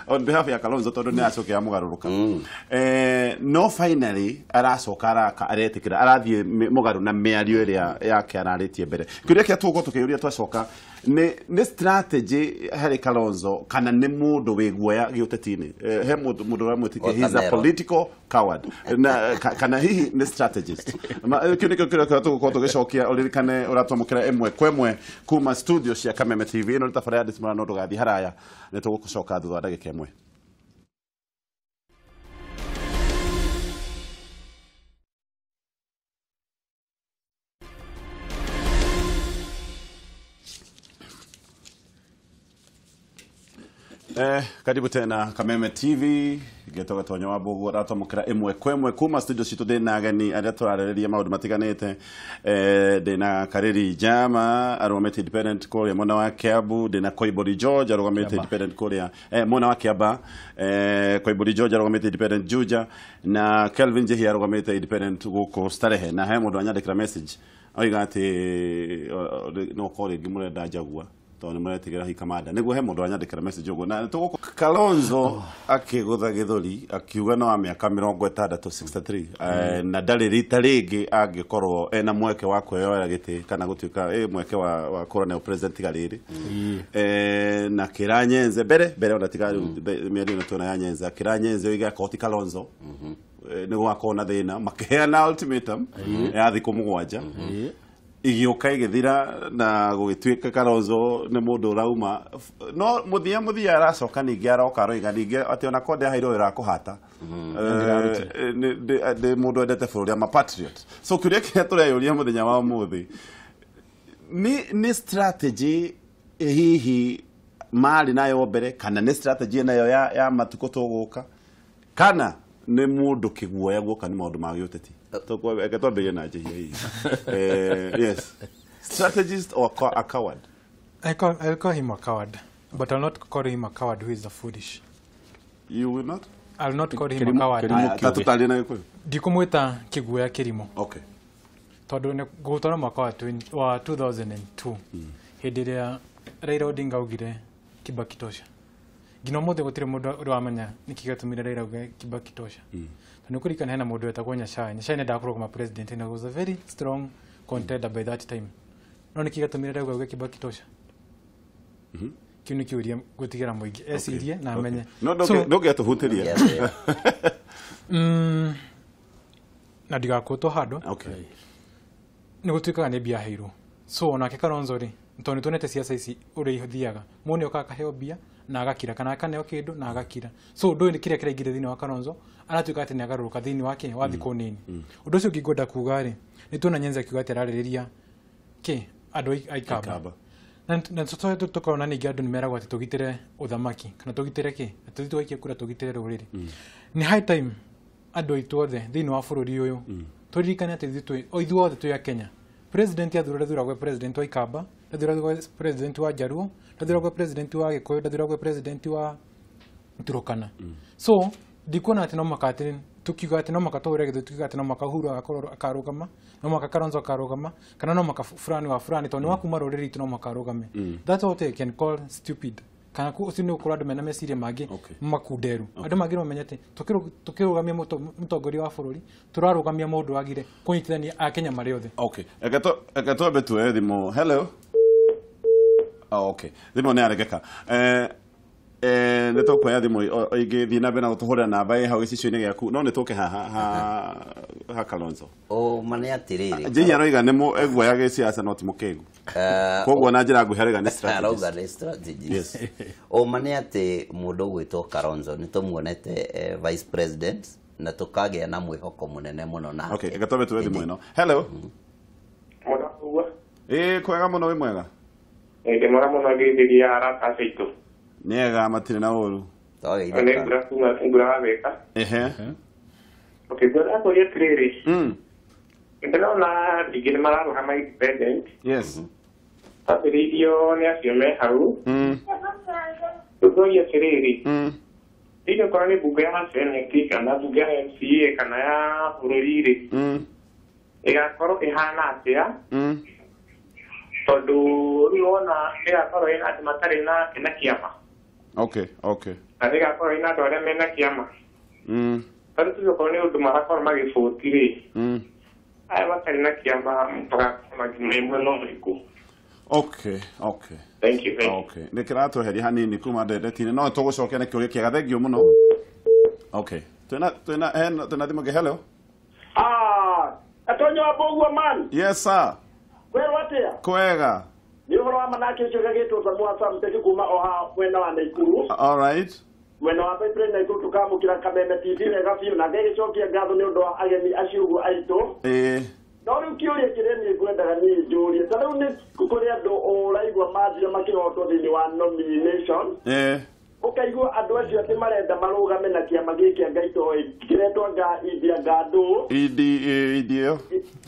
on behalf ya Kalonzo tondũ nĩ acoke amũgarũrũka. No finally aracoka araka aretĩkĩra arathiĩ mũgarũ na mĩario ĩrĩa yake ararĩtie mbere. Kĩũria kĩrĩa tũgũkorwo tũkĩyũria twacoka nĩ strategy harĩ Kalonzo kana nĩ mũndũ wĩ guoya gĩũteti-inĩ? He mũndũ ũramwĩtĩkia he is a political coward na kana hihi nĩ strategist. Kĩu nĩkĩo kĩrĩa tũgũkorwo tũgĩcokia. Ũririkane ũratwamũkĩra ĩmwe kwa ĩmwe kuma studio cia Kameme TV. Ĩno nĩ tabarĩra ya Ndĩcimũrano, no ndũgathiĩ haraya, nĩ tũgũcoka thutha wa ndagĩka ĩmwe. Karibu tena Kameme TV getoga tonya wa Mbugu ratwamũkĩra ĩmwe kwa ĩmwe kuma studio citũ. Ndĩna ageni arĩa tũrarĩrĩria maũndũ matiganĩte. Ndĩna Kariri Jama arũgamĩte independent kũrĩa mwena wa Kiambu, ndĩna Koimbũri George arũgamĩte independent kũrĩa mwena wa Kiamba, Koimbũri George arũgamĩte independent Juja, na Kelvin Njihia arũgamĩte independent gũkũ Starehe. Na he mũndũ anyandĩkĩra message oiga atĩ no korwo rĩngĩ mũrenda njagua tondũ nĩ mũretigĩra hikamanda. Nĩguo he mũndũ anyandĩkĩra message ũguo. Na tũgũkũ Kalonzo akĩgũtha gĩthũri akiuga no wa mĩaka 60 63 na ndarĩ rita rĩngĩ angĩkorwo ena mweke wa kwĩyoera gĩtĩ kana gũtuĩka mweke wa kũrora president tiga rĩrĩ. Na kĩra Nyenze mbere ona tiga rĩu mĩario ĩno tuona ya Nyenze, akĩra Nyenze oige akorwo ti Kalonzo nĩ gũgakorwo na thĩna, makĩheana ultimatum ya thikũ 7 igĩũka igĩthira na gũgĩtuĩka Kalonzo nĩ mũndũ ũrauma. No mũthia aracoka ningĩ aroka aroiga ningĩ atĩ ona korwo ndĩraheirwo wĩra wa kũhata ndĩ mũndũ wendete bũrũri, ama patriot. So kĩũria kĩrĩa tũreyũria mũthenya wa ũmũthĩ nĩ strategy Hihi marĩ nayo mbere kana nĩ strategy nayo ya matukũ tũgũka kana nĩ mũndũ kĩguoya guoka nĩ maũndũ ma gĩũteti? Reke twambĩrĩrie na Njihia hihi. Yes, strategist or a coward? I'll call him a coward, but I'll not call him a coward who is a foolish. You will not? I'll not call him a coward. Ta tũtarie na Gĩkũyũ. Ndikumwĩta kĩguoya kĩrimũ. Okay. Tondũ nĩ ngũgũtwara mwaka wa 2002 hĩndĩ ĩrĩa Raila Odinga augire Kibaki tosha. Nginya ũmũthĩ gũtirĩ mũndũ ũrĩ wamenya nĩkĩ gĩatũmire Raila auge Kibaki tosha. Tondũ nĩkũririkana hena mũndũ wetagwo Nyachae. Nyachae nĩendaga kũrũgama president and he was a very strong contender by that time. No nĩkĩ gĩatũmire Raila auge Kibaki tosha? Kĩu nĩ kĩũria gũtigĩra mũingĩ ecirie na amenye. No ndũngĩatũhutĩria. Na ndigakũtwo handũ. Okay. Nĩ gũtuĩkaga nĩ mbia aheirwo. So onake Kalonzo rĩ, tondũ nĩ tuonete ciaca ici ũrĩa ithiaga, mũndũ nĩ okaga akaheo mbia na agakira, kana akaneo kĩndũ na agakira. So ũndũ ũyũ nĩ kĩrĩa kĩraingĩra thĩinĩ wa Kalonzo, aratuĩka atĩ nĩ agarũrũka thĩinĩ wake wa thikũ nini. Ũndũ ũcio ũngĩ ngwenda kuga rĩ, nĩ tuona Nyenze akiuga atĩ ararĩrĩria kĩ andũ a Ikamba. Na tũkona ningĩ andũ nĩ meragwo atĩ tũgitĩre ũthamaki kana tũgitĩre kĩ, atĩ tũgaikie kura tũgitĩre rũrĩrĩ. Nĩ high time andũ aitũ othe thĩinĩ wa bũrũri ũyũ tũririkane atĩ ithuothe twĩ a Kenya. President athuragwo president wa Ikamba, ndathuragwo president wa Jaluo, ndathuragwo president wa Gĩkũyũ, ndathuragwo president wa Turkana. So ndikuona atĩ no mũhaka atĩ tukiuga atĩ no mũhaka tũhũre gĩthũri, tukiuga atĩ no mũhaka Uhuru agakorwo akarũgama, no mũhaka Kalonzo akarũgama, kana no mũhaka fulani wa fulani tondũ nĩ wa kuma rũrĩrĩ rwitũ no mũhaka arũgame. That's what I can call stupid. Kana ũcio nĩ ũkorwo andũ mena meciria mangĩ makunderu. Andũ mangĩ mamenye atĩ tũkĩrũgamia mũtongoria wa bũrũri, tũrarũgamia mũndũ wagire kũnyitithania Akenya marĩ othe. Okay. Reke twambe tuoye thimũ. Hello. Oh, okay. Thimũ nĩ yaregeka. Nĩ tũkuoya thimũ ĩngĩ thiĩ na mbere na gũtũhũrĩra namba ĩ hau gĩcicio-inĩ gĩaku, no nĩ tũke haha ha Kalonzo. Ũma nĩ atĩrĩrĩ, Njihia aroiga nĩ eguoya gĩciaca no ti mũkĩgu. Koguo na njĩra nguhĩ aroiga nĩ strategist. Arauga nĩ strategist. Ũma nĩ atĩ mũndũ ũgwĩtwo Kalonzo nĩ tũmuonete vice president na tũkagĩa na mwĩhoko mũnene mũno nake. Okay, reke twambe tuoye thimũ ĩno. Hello. Ĩ kwega mũno, wĩ mwega? Ndĩ mwega mũno ngĩthĩria arata acio aitũ. Nĩega, matirĩ na ũru. Nĩ ngura kuma ngura wa weka. Ehe. Okay, ngura kũria atĩrĩrĩ. Ndĩrona ningĩ nĩ mararũgama independent. Yes. Tambĩrĩirio nĩ acio me hau. Tũthoria atĩrĩrĩ. Thĩinĩ okorwo nĩ mbunge ya Senate kana mbunge ya MCA kana ya bũrũri rĩ, ĩgakorwo ĩhana atĩa? Tondũ rĩu wona ĩgakorwo ĩna andũ matarĩ na kĩama. Okay, okay. Na ĩgakorwo ĩna andũ arĩa mena kĩama. Tondũ tuge okorwo nĩ ũndũ marakorwo magĩbũti rĩ, aya matarĩ na kĩama magakorwo me mwena ũrĩkũ? Okay, okay. Thank you, thank you. Okay. Nĩ kĩratweheria hanini kuma nderetinĩ, no tũgũcokia na kĩũria kĩega. Thank you mũno. Okay. Twĩna thimũ ĩngĩ. Hello. Atonyo wa Mbũguo man. Yes sir. Kwĩrwo atĩa? Kwega. Nĩ ũhoro wa manake ũcio gagĩtwo Samoa Sam Teki kuma o ha mwena wa Naikuru. All right. Mwena wa Pipeline Naikuru tũkamũkĩra Kameme TV wega biũ na ngagĩcokia ngatho nĩ ũndũ wa ageni acio ũguo aitũ. No rĩu kĩũria kĩrĩa niĩ ngwendaga niĩ njũrie, ta rĩu nĩ kũrĩ andũ ũraigua manjia makĩhotwo thĩinĩ wa nomination. Ũkaigua andũ acio atĩ marenda marũgame na kĩama gĩkĩ Ngai toĩ kĩretwo nga India Ngandũ. India.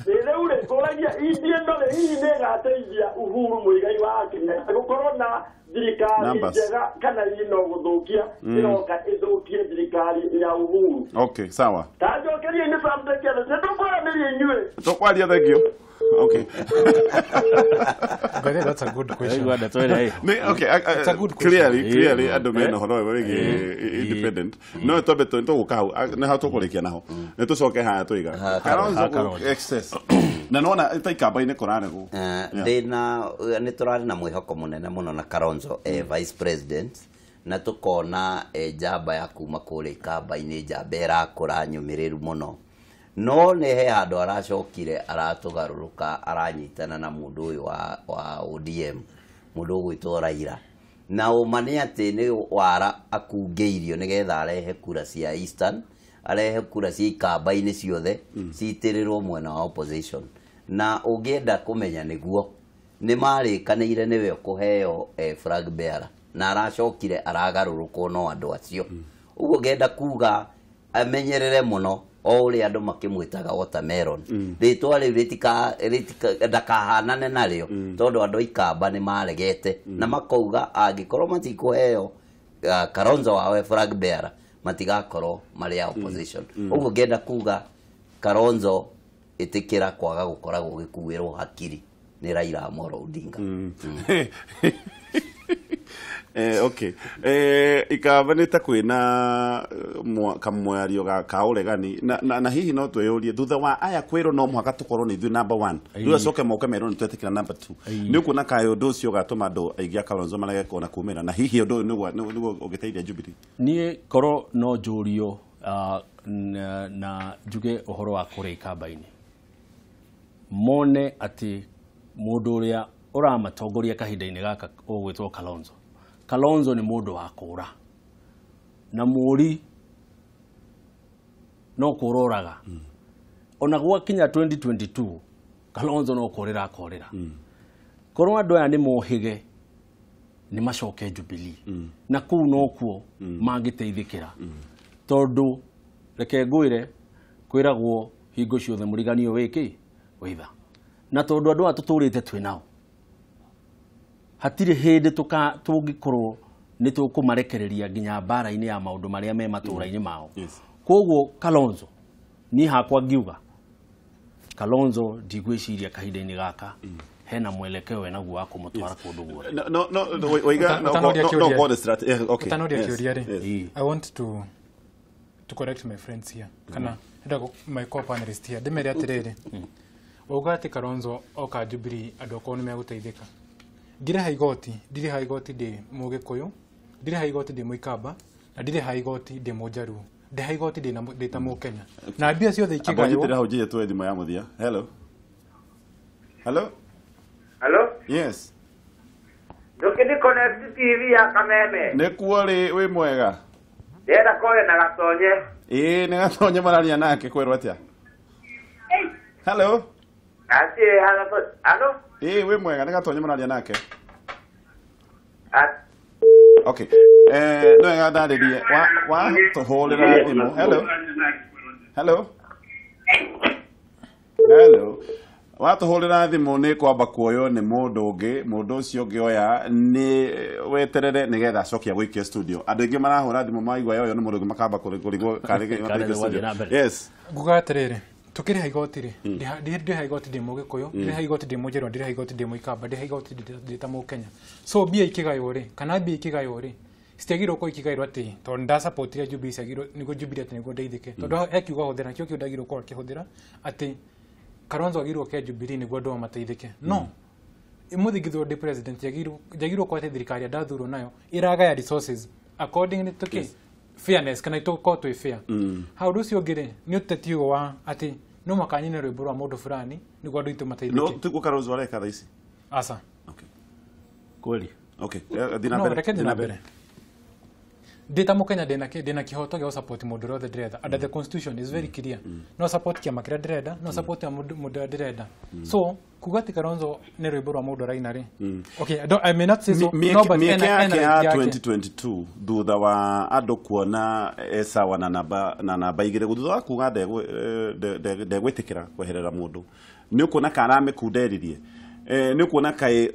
Rĩu rĩ, ngũragia India ĩno rĩ, hihi nĩ ĩgateithia Uhuru Muigai wa Kenyatta gũkorwo na thirikari njega kana hihi no gũthũkia ĩroka ĩthũkie thirikari ya Uhuru? Okay, sawa. Ta njokerie nĩ Sam Tekere, nĩ tũkwaranĩria inyuĩ. Tũkwaria, thank you. Okay. But that's a good question. Okay, it's a good question. Clearly, andũ mena ũhoro ũyũ wĩgiĩ independent. No twambe tũgũka hau, nĩ hau tũkũrĩkia naho. Nĩ tũcoke haha tũiga. Kalonzo excess. Na nona ta Ikamba-inĩ kũraregwo. Ndĩna nĩ tũrarĩ na mwĩhoko mũnene mũno na Kalonzo vice president, na tũkona njamba ya kuma kũrĩa Ikamba-inĩ, njamba ĩrakũra nyũmĩrĩru mũno. No nĩ he handũ aracokire aratũgarũrũka, aranyitana na mũndũ ũyũ wa ODM, mũndũ ũgwĩtwo Raila. Na ũma nĩ atĩ nĩ wara akungĩirio nĩgetha arehe kura cia Eastern, arehe kura cia Ikamba-inĩ ciothe citĩrĩrwo mwena wa opposition. Na ũngĩenda kũmenya nĩguo Nĩ marĩkanĩire nĩwe ũkũheo flag bearer na aracokire aragarũrũkwo no andũ acio. Ũguo ngenda kuga amenyerere mũno o ũrĩa andũ makĩmwĩtaga watermelon. Rĩtwa rĩu rĩtika ndakahanane narĩo tondũ andũ a Ikamba nĩ maregete na makauga angĩkorwo matikũheo Kalonzo wawe flag bearer matigakorwo marĩ a opposition. Ũguo ngenda kuga Kalonzo ĩtĩkĩra kwaga gũkoragwo gĩkuĩrwo hakiri nĩ Raila Amolo Odinga. Okay. Ikamba nĩ ta kwĩna kamwario ka ũregani na hihi no twĩyũrie thutha wa aya kwĩrwo no mũhaka tũkorwo nĩ ithuĩ number 1 rĩu acoke moke merwo nĩ twetĩkĩra number 2 nĩ ũkuona kaĩ ũndũ ũcio ũgatũma andũ aingĩ a Kalonzo marege kuona kumĩra na hihi ũndũ ũyũ nĩguo ũngĩteithia Jubilee. Niĩ korwo no njũrio na njuge ũhoro wa kũrĩa Ikamba-inĩ mone atĩ mũndũ ũrĩa ũramatongoria kahinda-inĩ gaka ũgwĩtwo Kalonzo. Kalonzo nĩ mũndũ wa kũra na mũri no kũroraga. Ona gwakinya 2022 Kalonzo no kũrĩra akorĩra. Korwo andũ aya nĩ mohĩge nĩ macoke Jubilee na kũu nokuo mangĩteithĩkĩra tondũ reke ngwĩre kwĩragwo hingo ciothe mũriganio wĩkĩ wĩtha na tondũ andũ aya tũtũrĩte twĩ nao hatirĩ hĩndĩ tũngĩkorwo nĩ tũkũmarekereria nginya mbara-inĩ ya maũndũ marĩa me matũũra-inĩ mao. Koguo Kalonzo niĩ hakwa ngiuga Kalonzo ndigwĩciria kahinda-inĩ gaka hena mwelekeo wenaguo wa kũmũtwara kũndũ guothe. No no waiga no no go the strategy. Okay. Ũtanoria kĩũria rĩ, I want to correct my friends here. Kana my co-panelist here. Ndĩmere atĩrĩrĩ. Wauga atĩ Kalonzo oka Jubilee andũ akorwo nĩ megũteithĩka. Ndirĩha igoti, ndirĩha igoti ndĩ Mũgĩkũyũ, ndirĩha igoti ndĩ Mũikamba, na ndirĩha igoti ndĩ Mũnjaruo, ndĩha igoti ndĩ ta Mũkenya. Na mbia ciothe ikĩgaywo. Amba hau njĩye tuwe thimũ ya mũthia. Hello. Hello. Hello. Yes. Ndũkĩthi connect TV ya Kameme. Nĩkuo rĩ wĩ mwega. Ndĩrenda kwaria na Gatonye. Ĩĩ nĩ Gatonye mararia nake kwĩrwo atĩa? Hello. Ati hello. Ĩĩ wĩ mwega nĩ Gatonye mararia nake. Okay. No wega ndarĩrie wa tũhũrĩra thimũ. Hello. Hello. Hello. Watũhũrĩra thimũ nĩ kwamba kuoywo nĩ mũndũ ũngĩ, mũndũ ũcio ũngĩ oya nĩ weterere nĩgetha acoke agũikie studio. Andũ aingĩ marahũra thimũ maigua yoyo nĩ mũndũ ũngĩ makamba kũrigwo karĩ studio. Yes. Nguga atĩrĩrĩ, tũkĩrĩha igoti rĩ, ndĩrĩha igoti ndĩ Mũgĩkũyũ, ndĩrĩha igoti ndĩ Mũnjaruo, ndĩrĩha igoti ndĩ Mũikamba, ndĩrĩha igoti ndĩ ta Mũkenya. So mbia ikĩgaywo rĩ, kana mbia ikĩgaywo rĩ, citiagĩrĩirwo gũkorwo ikĩgaĩrwo atĩ tondũ ndasapotire Jubilee ciagĩrĩirwo nĩguo Jubilee atĩ nĩguo ndeithĩke. Tondũ he kiugo ahũthĩra, nakĩo kiugo ndagĩrĩirwo gũkorwo akĩhũthĩra atĩ Kalonzo agĩrĩirwo ke Jubilee nĩguo andũ mateithĩke. No ũmũthĩ ingĩthurwo ndĩ president njagĩrĩirwo gũkorwo atĩ thirikari ndathurwo nayo ĩragaya resources according to kĩ fairness kana tũkorwo twĩ fair. Ha ũndũ ũcio ũngĩ rĩ, nĩ ũteti ũyũ wa atĩ no mũhaka nyine rwĩmbo rwa mũndũ fulani nĩguo andũ aitũ mateithĩke. No tiguo Kalonzo areka thaa ici? Aca. Okay. Kweli. Okay. Thiĩ na mbere. Reke thiĩ na mbere. Ndĩ ta Mũkenya ndĩna kĩhoto gĩa gũsupport mũndũ ũrĩa wothe ndĩrenda. Under the constitution is very clear. No support kĩama kĩrĩa ndĩrenda, no support mũndũ ũrĩa ndĩrenda. So kuga atĩ Kalonzo nĩ rwĩmbo rwa mũndũ araina rĩ. Okay, I may not say so. No, but mĩeke yake ya 2022 thutha wa andũ kuona sawa na namba igĩrĩ thutha wa kuga ndegwĩtĩkĩra kweherera mũndũ nĩ ũkuona kana aramĩkunderirie. Nĩ ũkuona kaĩ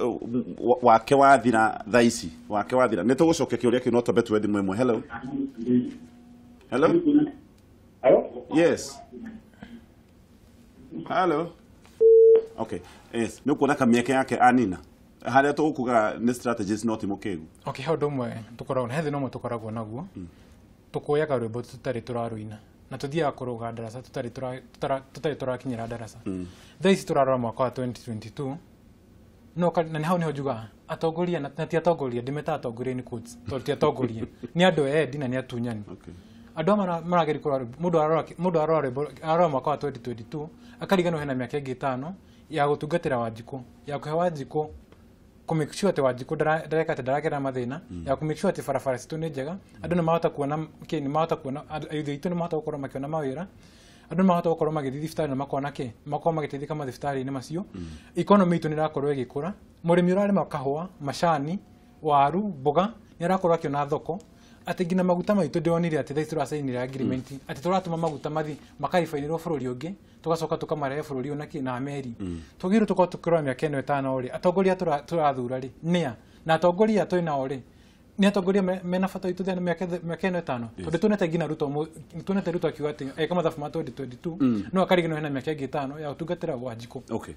wake wathira thaa ici wake wathira nĩ tũgũcokia kĩũria kĩu no twambe tuwe thimũ ĩmwe. Hello. Hello. Hello. Yes. Hello. Okay. Yes. Nĩ ũkuona kamĩeke yake anina harĩa tũgũkuga nĩ strategies no ti mũkĩgu. Okay, he ũndũ ũmwe tũkoragwo na he thĩna ũmwe tũkoragwo naguo. Tũkũyaga rwĩmbo tũtarĩ tũrarũina na tũthiaga kũrũga ndaraca tũtarĩ tũrakinyĩra ndaraca. Thaa ici tũrarora mwaka wa 2022 no na hau niho njugaga atongoria na ti atongoria ndĩmetaga atongoria in quotes tondũ ti atongoria nĩ andũ endi na nĩ atunyani. Andũ aya marageria kũrora mũndũ arora mwaka wa 2022 akariganĩrwo hena mĩaka ĩngĩ ĩtano ya gũtungatĩra Wanjikũ, ya kũhe Wanjikũ kũ make sure atĩ Wanjikũ ndareka atĩ ndaragerera mathĩna, ya kũ make sure atĩ barabara citũ nĩ njega, andũ nĩ mahota kuona kĩ nĩ mahota kuona ayuthi aitũ nĩ mahota gũkorwo makĩona mawĩra, Andũ mahota gũkorwo magĩthiĩ thibitarĩ na makona kĩ, makorwo magĩteithĩka mathibitarĩ-inĩ macio. Economy itũ nĩ ĩrakorwo ĩgĩkũra. Mũrĩmi ũrarĩma kahũa, macani, waru, mboga nĩ arakorwo akĩona thoko. Atĩ nginya maguta maitũ ndĩronire atĩ thaa ici tũracainĩra agreement atĩ tũratũma maguta mathi makaribainĩrwo bũrũri ũngĩ, tũgacoka tũkamarehe bũrũri ũyũ na kĩ na meri. Tũgĩrwo tũkorwo tũkĩrora mĩaka ĩno ĩtano rĩ, atongoria tũrathura rĩ nĩa, na atongoria twĩ nao rĩ nĩ atongoria mena bata witũ thĩinĩ mĩaka ĩno ĩtano, tondũ tuonete nginya Ruto, tuonete Ruto akiuga atĩ eka mathabu ma 2022 no akariganĩrwo hena mĩaka ĩngĩ ĩtano ya gũtungatĩra Wanjikũ. Okay.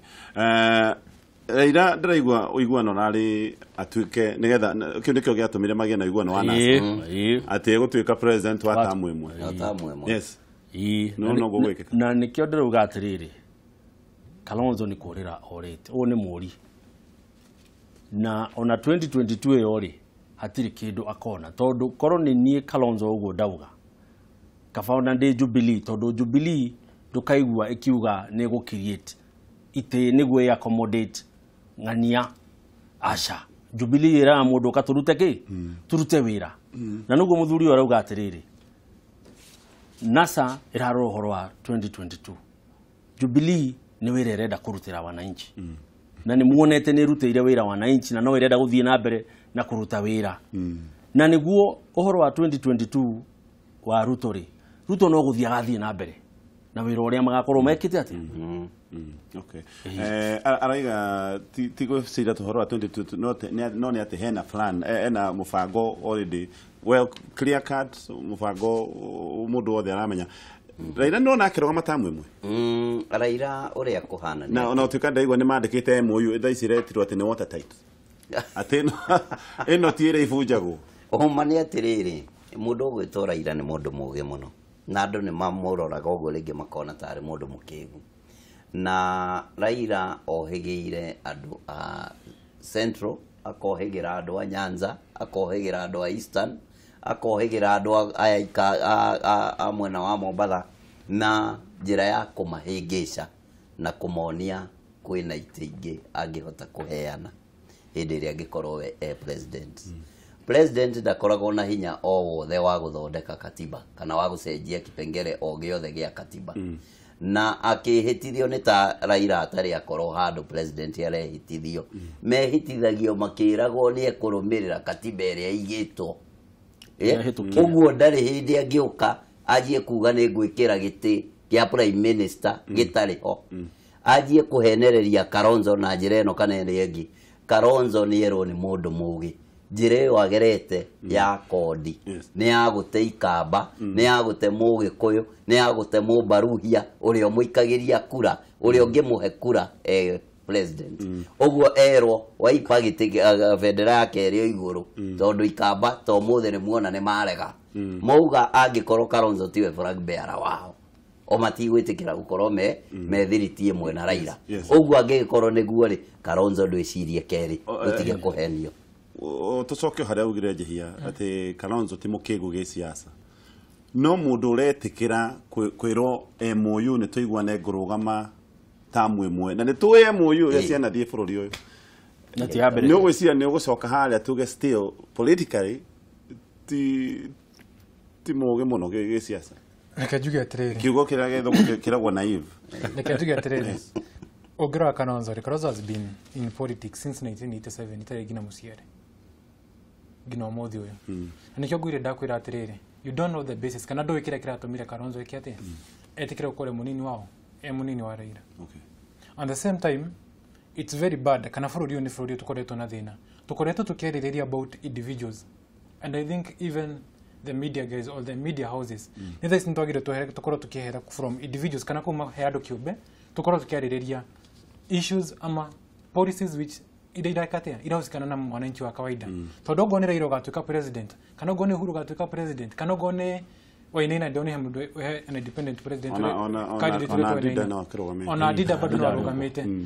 Raila ndĩraigua ũiguano narĩ atuĩke nĩgetha kĩu nĩkĩo gĩatũmire magĩe na ũiguano wa NASA atĩ egũtuĩka president wa tamu ĩmwe. Yes. No no gwĩkĩka. Na nĩkĩo ndĩrauga atĩrĩrĩ, Kalonzo nĩ kũrĩra orĩte, ũyũ nĩ mũri. Na ona 2022 ĩyo rĩ hatirĩ kĩndũ akona, tondũ korwo nĩ niĩ Kalonzo ũguo ndauga kaba ona ndĩ Jubilee, tondũ Jubilee ndũkaigua ĩkiuga nĩ ĩgũ create itĩ nĩguo ĩ accommodate ng'ania. Aca, Jubilee ĩraga mũndũ ũka tũrute kĩ, tũrute wĩra. Na nĩguo mũthuri ũyũ arauga atĩrĩrĩ, NASA ĩrarora ũhoro wa 2022, Jubilee nĩ wĩra ĩrenda kũrutĩra wananchi, na nĩ muonete nĩ ĩrutĩire wĩra wananchi na no ĩrenda gũthiĩ na mbere na kũruta wĩra. Na nĩguo ũhoro wa 2022 wa Ruto rĩ, Ruto no gũthiĩ agathiĩ na mbere na wĩra ũrĩa magakorwo mekĩte atĩa. Okay. Araiga ti gwĩciria tũhoro wa 2022 no nĩ atĩ hena plan, hena mũbango already well clear cut, mũbango mũndũ wothe aramenya. Raila no na akĩrũgama tamu ĩmwe. Raila ũrĩa kũhana na ona ũtuĩka ndaigua nĩ mandĩkĩte MOU thaa ici iretirwo atĩ nĩ watertight, atĩ ĩno ti ĩrĩa ibunjagwo. Ũma nĩ atĩrĩrĩ, mũndũ ũgwĩtwo Raila nĩ mũndũ mũũgĩ mũno, na andũ nĩ mamũroraga ũguo rĩngĩ makona tarĩ mũndũ mũkĩgu. Na Raila ohĩgĩire andũ a Central, akohĩgĩra andũ a Nyanza, akohĩgĩra andũ a Eastern, akohĩgĩra andũ aya a mwena wa Mombatha, na njĩra ya kũmahĩngĩca na kũmonia kwĩna itĩ ingĩ angĩhota kũheana hĩndĩ ĩrĩa angĩkorwo we e president. President ndakoragwo na hinya o wothe wa gũthondeka katiba kana wa gũcenjia kipengele o gĩothe gĩa katiba. Na akĩhĩtithio nĩ ta Raila atarĩ akorwo handũ president arehĩtithio, mehĩtithagio makĩragwo nĩ ekũrũmĩrĩra katiba ĩrĩa ĩigĩtwo. Ũguo ndarĩ hĩndĩ angĩũka anjie kuga nĩ ngwĩkĩra gĩtĩ kĩa prime minister gĩtarĩ ho, anjie kũhenereria Kalonzo na njĩra ĩno kana ĩrĩa ĩngĩ. Kalonzo nĩ erwo nĩ mũndũ mũũgĩ, njĩra ĩyo agerete ya kodi nĩ ya gũte ikamba, nĩ ya gũte mũgĩkũyũ, nĩ ya gũte mũmbaruhia ũrĩa ũmũikagĩria kura, ũrĩa ũngĩmũhe kura president. Ũguo erwo waipa gĩtĩ bendera yake ĩrĩ igũrũ, tondũ ikamba to mũthĩ nĩ muona nĩ marega. Mauga angĩkorwo Kalonzo tiwe flag bearer wao, o matigwĩtĩkĩra gũkorwo me thiriti ĩmwe na Raila. Ũguo angĩgĩkorwo nĩguo rĩ, Kalonzo ndwĩcirie kerĩ, ũtige kũhenio. Tũcoke harĩa augire Njihia atĩ Kalonzo ti mũkĩgu gĩciaca, no mũndũ ũretĩkĩra kwĩrwo MOU nĩ tũiguane ngũrũgama tamu ĩmwe, na nĩ tũĩ MOU ũrĩa cianathiĩ bũrũri ũyũ, nĩ ũgwĩciria nĩ ũgũcoka harĩa tuge still politically ti mũũgĩ mũno gĩciaca. Reke njuge atĩrĩrĩ, kiugo kĩrĩa gĩthũngũ kĩragwo naive. Reke njuge atĩrĩrĩ, ũngĩrora Kalonzo, Kalonzo has been in politics since 1987, itarĩ nginya mũciare nginya ũmũthĩ ũyũ. Na nĩkĩo ngwire ndakwĩra atĩrĩrĩ, you don't know the basis, kana ndũĩ kĩrĩa kĩratũmire Kalonzo eke atĩa, etĩkĩre gũkorwo mũnini wao, e mũnini wa Raila. At the same time, it's very bad kana bũrũri ũyũ nĩ bũrũri tũkoretwo na thĩna, tũkoretwo tũkĩarĩrĩria about individuals, and I think even the media guys or the media houses nĩ thaa ici nĩ twagĩrĩirwo tũkorwo tũkĩehera from individuals kana kuma he andũ kĩũmbe, tũkorwo tũkĩarĩrĩria issues ama policies which iria ireka atĩa, irahusikana na mwananchi wa kawaida. Tondũ okorwo nĩ Raila ũgatuĩka president, kana okorwo nĩ Uhuru ũgatuĩka president, kana okorwo nĩ Wainaina, ndĩone he mũndũ he an independent president ona Adida bado no arũgamĩte.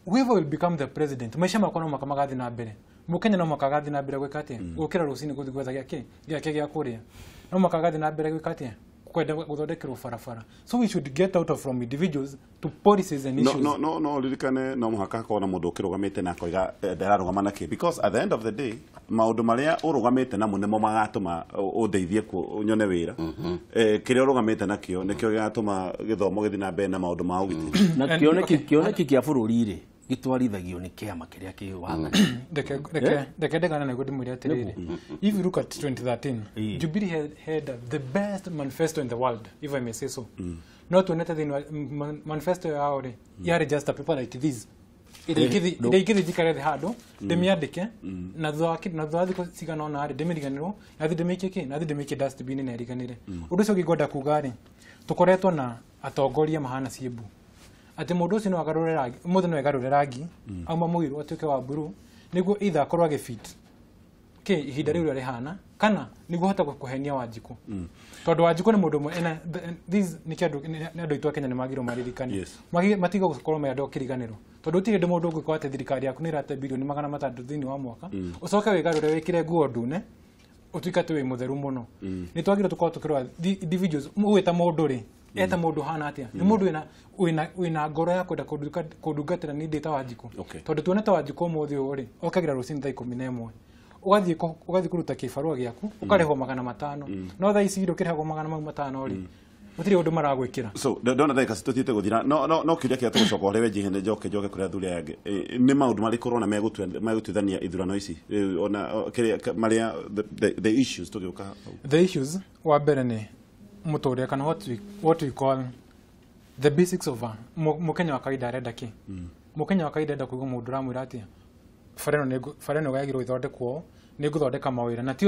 Whoever will become the president, maica makwa no mũhaka magathiĩ na mbere, mũkenya no mũhaka agathiĩ na mbere gwĩka atĩa, gũkĩra rũcinĩ gũthiĩ gwetha gĩake gĩa kũrĩa, no mũhaka agathiĩ na mbere gwĩka atĩa, Kwenda guthondekerwo barabara. So we should get out of from individuals to policies and issues. No ririkane no muhaka hakorwo na mundu ukirugamite na akoiga ndararugama na ki, because at the end of the day maundu maria urugamite namo nimo magatuma undeithie nyone wira. Kiria urugamite nakio nikio gigatuma githomo githi na mbere na maundu ma ugitiri. Na kioneki kia bururi ri gitwarithagio ni kiama kiria ki wathani. Reke ndegana naguo ndimwire atiriri, if you look at 2013 Jubilee had the best manifesto in the world, if I may say so. No tuonete thiini wa manifesto yao ri yari just a paper like this, ĩrĩa njikare thĩ handũ ndĩmĩandĩke na thutha wa thikũ cigana ũna rĩ ndĩmĩriganĩrwo nathi ndĩmĩikie kĩ nathi ndĩmĩikie dustbin na ĩriganĩre. Ũndũ ũcio ũngĩ ngwenda kuga rĩ, tũkoretwo na atongoria mahana ciĩmbu atĩ mũndũ ũcio no agarũre rangi, mũthĩ no agarũre rangi auma mũirũ atuĩke wa blue nĩguo either akorwo agĩfit kĩ ihinda rĩu ũrĩa rĩhana kana nĩguo hote kũhenia Wanjikũ. Tondũ Wanjikũ nĩ mũndũ ũmwe ena this nĩ kĩndũ nĩ andũ aitũ a Kenya nĩ magĩrĩirwo maririkane, matiga gũkorwo me andũ a kĩriganĩro, tondũ gũtirĩ hĩndĩ mũndũ ũngĩkorwo atĩ thirikari yaku nĩ ĩrate birioni 600 thĩinĩ wa mwaka ũcoke wĩgarũre wĩkĩre nguo ndune ũtuĩke atĩ wĩ mũtheru mũno. Nĩ twagĩrĩirwo tũkorwo tũkĩrora individuals, ũyũ ta mũndũ rĩ eta mũndũ hana atĩa, nĩ mũndũ wĩna ngoro ya kwenda kũndungatĩra nĩ ndĩ ta Wanjikũ. Tondũ tuone ta Wanjikũ ũmũthĩ ũyũ rĩ okagĩra rũcinĩ thaa 11 ũgathiĩ kũruta kĩbarũa gĩaku ũkarĩhwo 500, no thaa ici ndũkĩrĩhagwo 500 rĩ gũtirĩ ũndũ maragwĩkĩra. So ndona ndagĩka citũthiĩte gũthira, no kĩũria kĩrĩa tũgũcoka ũrĩa wenjihene njoke kũrĩ athuri aya angĩ, nĩ maũndũ marĩkũ ũrona megũtuithania ithurano ici ona kĩrĩa marĩa the issues tũgĩũka? The issues wa mbere nĩ mũtũrĩre kana what we call the basics of a Mũkenya wa kawaida arenda kĩ. Mũkenya wa kawaida arenda kũigua mũndũ ũramwĩra atĩa bara ĩno yagĩrĩirwo ĩthondekwo nĩ ngũthondeka mawĩra, na ti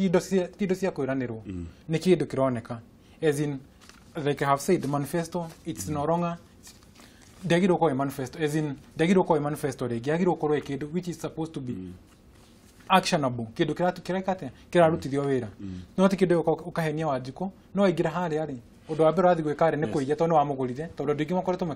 indo cia kwĩranĩrwo, nĩ kĩndũ kĩroneka. As in, like I have said, the manifesto, it's no longer ndĩagĩrĩirwo gũkorwo ĩ manifesto, as in ndĩagĩrĩirwo gũkorwo ĩ manifesto rĩngĩ, yagĩrĩirwo gũkorwo ĩ kĩndũ which is supposed to be actionable, kĩndũ kĩreka atĩa kĩrarutithio wĩra, no ti kĩndũ ũkahenia Wanjikũ no aingĩra harĩa rĩ ũndũ wa mbere ũrathiĩ gwĩka rĩ nĩ kũiya tondũ nĩ wamũgũrire, tondũ andũ aingĩ makoretwo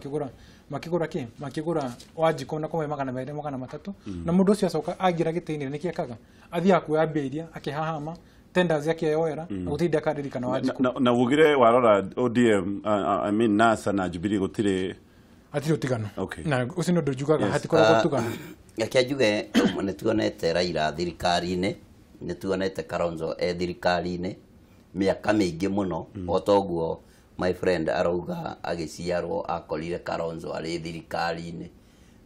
makĩgũra kĩ makĩgũra Wanjikũ na kũmwe 200 300, na mũndũ ũcio acoka aingĩra gĩtĩ-inĩ nĩkĩ ekaga athiaga kuoya mbia iria akĩhahama tenders akĩyoera na gũtirĩ hĩndĩ akaririkana Wanjikũ. Na ugire warora ODM, I mean NASA na Jubilee gũtirĩ hatirĩ ũtigano, na ũcio nĩ ũndũ njugaga hatikoragwo ũtigano. Reke njuge nĩ tuonete Raila thirikari-inĩ, nĩ tuonete Kalonzo e thirikari-inĩ mĩaka mĩingĩ mũno, o toguo my friend arauga agĩciarwo akorire Kalonzo arĩ thirikari-inĩ,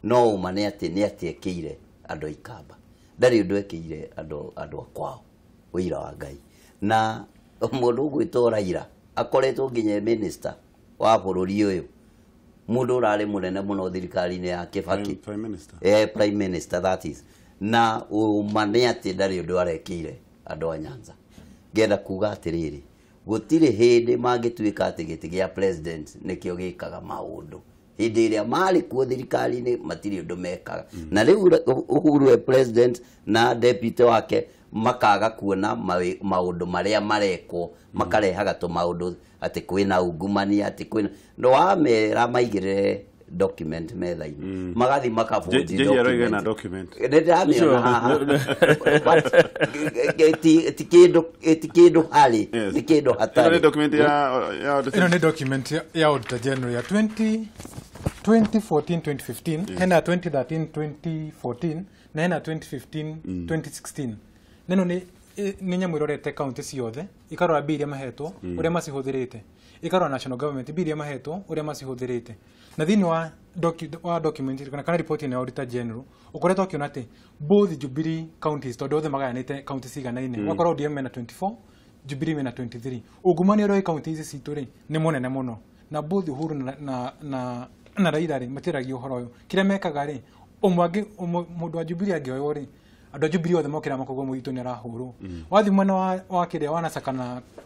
no ũma nĩ atĩ nĩ atĩ ekĩire andũ a Ikamba, ndarĩ ũndũ ekĩire andũ a kwao, ũira wa Ngai. Na mũndũ ũgwĩtwo Raila akoretwo nginya minister wa bũrũri ũyũ, mũndũ ũrarĩ mũnene mũno thirikari-inĩ ya Kibaki, Prime Minister, Prime Minister that is, na ũma nĩ atĩ ndarĩ ũndũ arekĩire andũ a Nyanza. Ngenda kuga atĩrĩrĩ, gũtirĩ hĩndĩ mangĩtuĩka atĩ gĩtĩ gĩa president nĩkĩo gĩkaga maũndũ. Hĩndĩ ĩrĩa marĩ kuo thirikari-inĩ matirĩ ũndũ mekaga, na rĩu Uhuru e president na deputy wake makaga kuona maũndũ marĩa marekwo, makarehaga tũmaũndũ atĩ kwĩna ungumania, atĩ kwĩna no wamera maigĩrĩre document metha-inĩ magathi makabunji document nĩndĩramĩona haha, ti kĩndũ harĩ, nĩ kĩndũ hatarĩ. Ĩno nĩ document ya Auditor General ya 2014 2015, hena 2013 2014 na hena 2015 2016. Neno nĩ nyamũ ĩrorete county ciothe, ikarora mbia iria mahetwo ũrĩa macihũthĩrĩte, ikarora national government mbia iria mahetwo ũrĩa macihũthĩrĩte. Na thĩinĩ wa document kana report ya Auditor General ũkoretwo ũkĩona atĩ both Jubilee counties, tondũ othe magayanĩte county ciganaine, ũgakora ODM mena 24, Jubilee mena 23. Ungumania ũrĩa wĩ county ici citũ rĩ nĩ mũnene mũno, na both Uhuru na Raila rĩ matiragia ũhoro ũyũ. Kĩrĩa mekaga rĩ, ũmwe mũndũ wa Jubilee angĩoywo rĩ, andũ a Jubilee othe mokĩra makauga mũitũ nĩ arahũrwo. Wathiĩ mwena wa kĩrĩa wa NASA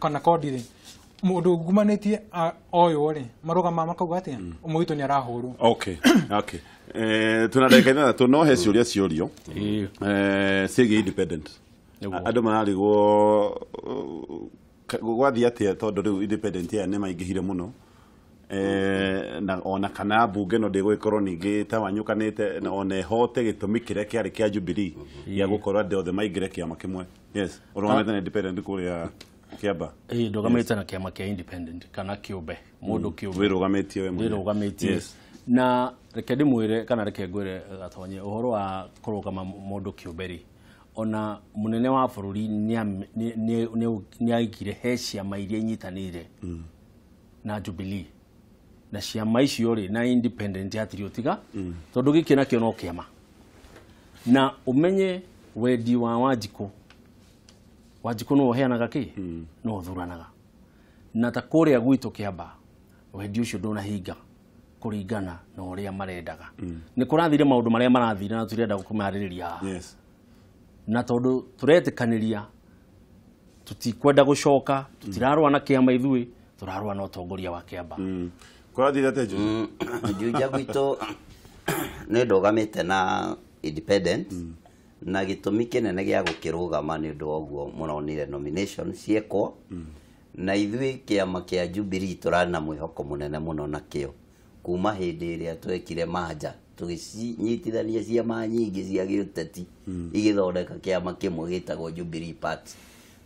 kana Kodi rĩ, mũndũ ungumanĩtie oywo rĩ marũgamaga makauga atĩa ũmwe witũ nĩ arahũrwo. Okay, okay. Tuna ndagĩka ithathatũ no he ciũria ciũrio ciĩgiĩ independent. Andũ mararigwo gwathiĩ atĩa tondũ rĩu independent aya nĩ maingĩhire mũno, na ona kana bunge no ndĩgũgĩkorwo ningĩ ta wanyũkanĩte na ona ĩhote gĩtũmi kĩrĩa kĩarĩ kĩa Jubilee gĩa gũkorwo andũ othe maingĩre kĩama kĩmwe. Yes, ũrũgamĩte na independent kũrĩa Kĩamba. Ĩĩ, ndũgamĩte na kĩama kĩa independent kana kĩũmbe, mũndũ kĩũmbe. Wĩrũgamĩtie we mwenyewe. Ndĩrũgamĩtie. Yes. Na reke ndĩmwĩre kana reke ngwĩre Gatonye ũhoro wa kũrũgama mũndũ kĩũmbe rĩ, ona mũnene wa bũrũri nĩaigire he ciama iria inyitanĩire na Jubilee, na ciama icio rĩ na independent hatirĩ ũtiga, tondũ gĩkĩ nakĩo no kĩama. Na ũmenye wendi wa Wanjikũ, Wanjikũ nĩwe ũheanaga kĩ, nĩwe ũthuranaga. Na ta kũrĩa gwitũ Kĩamba wendi ũcio ndũnahinga kũringana na ũrĩa marendaga. Nĩ kũrathire maũndũ marĩa marathire na tũrenda kũmarĩrĩria haha. Yes. Na tondũ tũretĩkanĩria tũtikwenda gũcoka, tũtirarũa na kĩama ithuĩ, tũrarũa na ũtongoria wa Kĩamba. Kũrathire atĩa Juja? Juja gwitũ nĩ ndũgamĩte na independent, na gĩtũmi kĩnene gĩa gũkĩrũgama nĩ ũndũ wa ũguo mũronire nomination ciekwo, na ithuĩ kĩama kĩa Jubilee tũrarĩ na mwĩhoko mũnene mũno nakĩo kuma hĩndĩ ĩrĩa twekire manja, tũgĩcinyitithania ciama nyingĩ cia gĩũteti igĩthondeka kĩama kĩmwe gĩtagwo Jubilee Party.